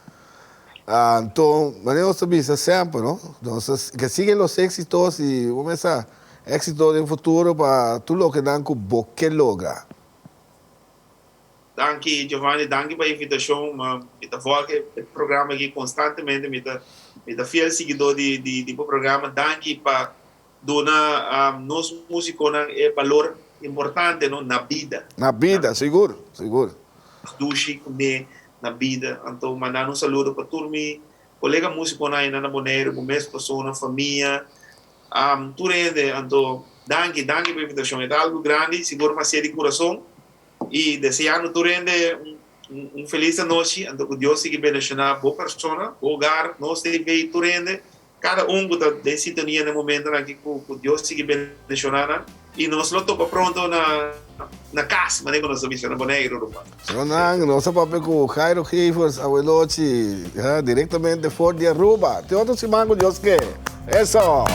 Anto, manera nos ta bisa semper, no? Nos ta ke sigui los éxitos i bo mester éxito den futuro pa tur lokenan ku bo ke logra. Danki Giovanni, danki pa e invitashon. Mi ta volg e programa aki konstantemente, mi ta mi ta fiel siguidó di di bo programa. Danki pa duna nos musikonan e balor importante, no, na bida. Na bida, sigur, sigur. Dushi kuné na bida. Anto manda un saludo pa tur mi colega musiconan ayina na Boneiru, bo mes persona, famia, tur hende. Anto danki, danki pa invitacion. E ta algo grandi, sigur mi hacié di curason y deseando tur hende un feliz anochi. Anto cu Dios sigui bendiciona bo persona, bo hogar, nos TV, tur hende. Kada un ku ta den sintonia na e momentonan aki ku Dios sigui bendishoná nan i nos lo topa pronto na na kas manera ku nos ta bisa na Boneiru ruman. Sonan, nos a papia ku Jairo Gevers awelochi, direktamente for di Aruba. Te otro siman ku Dios ke. Eso!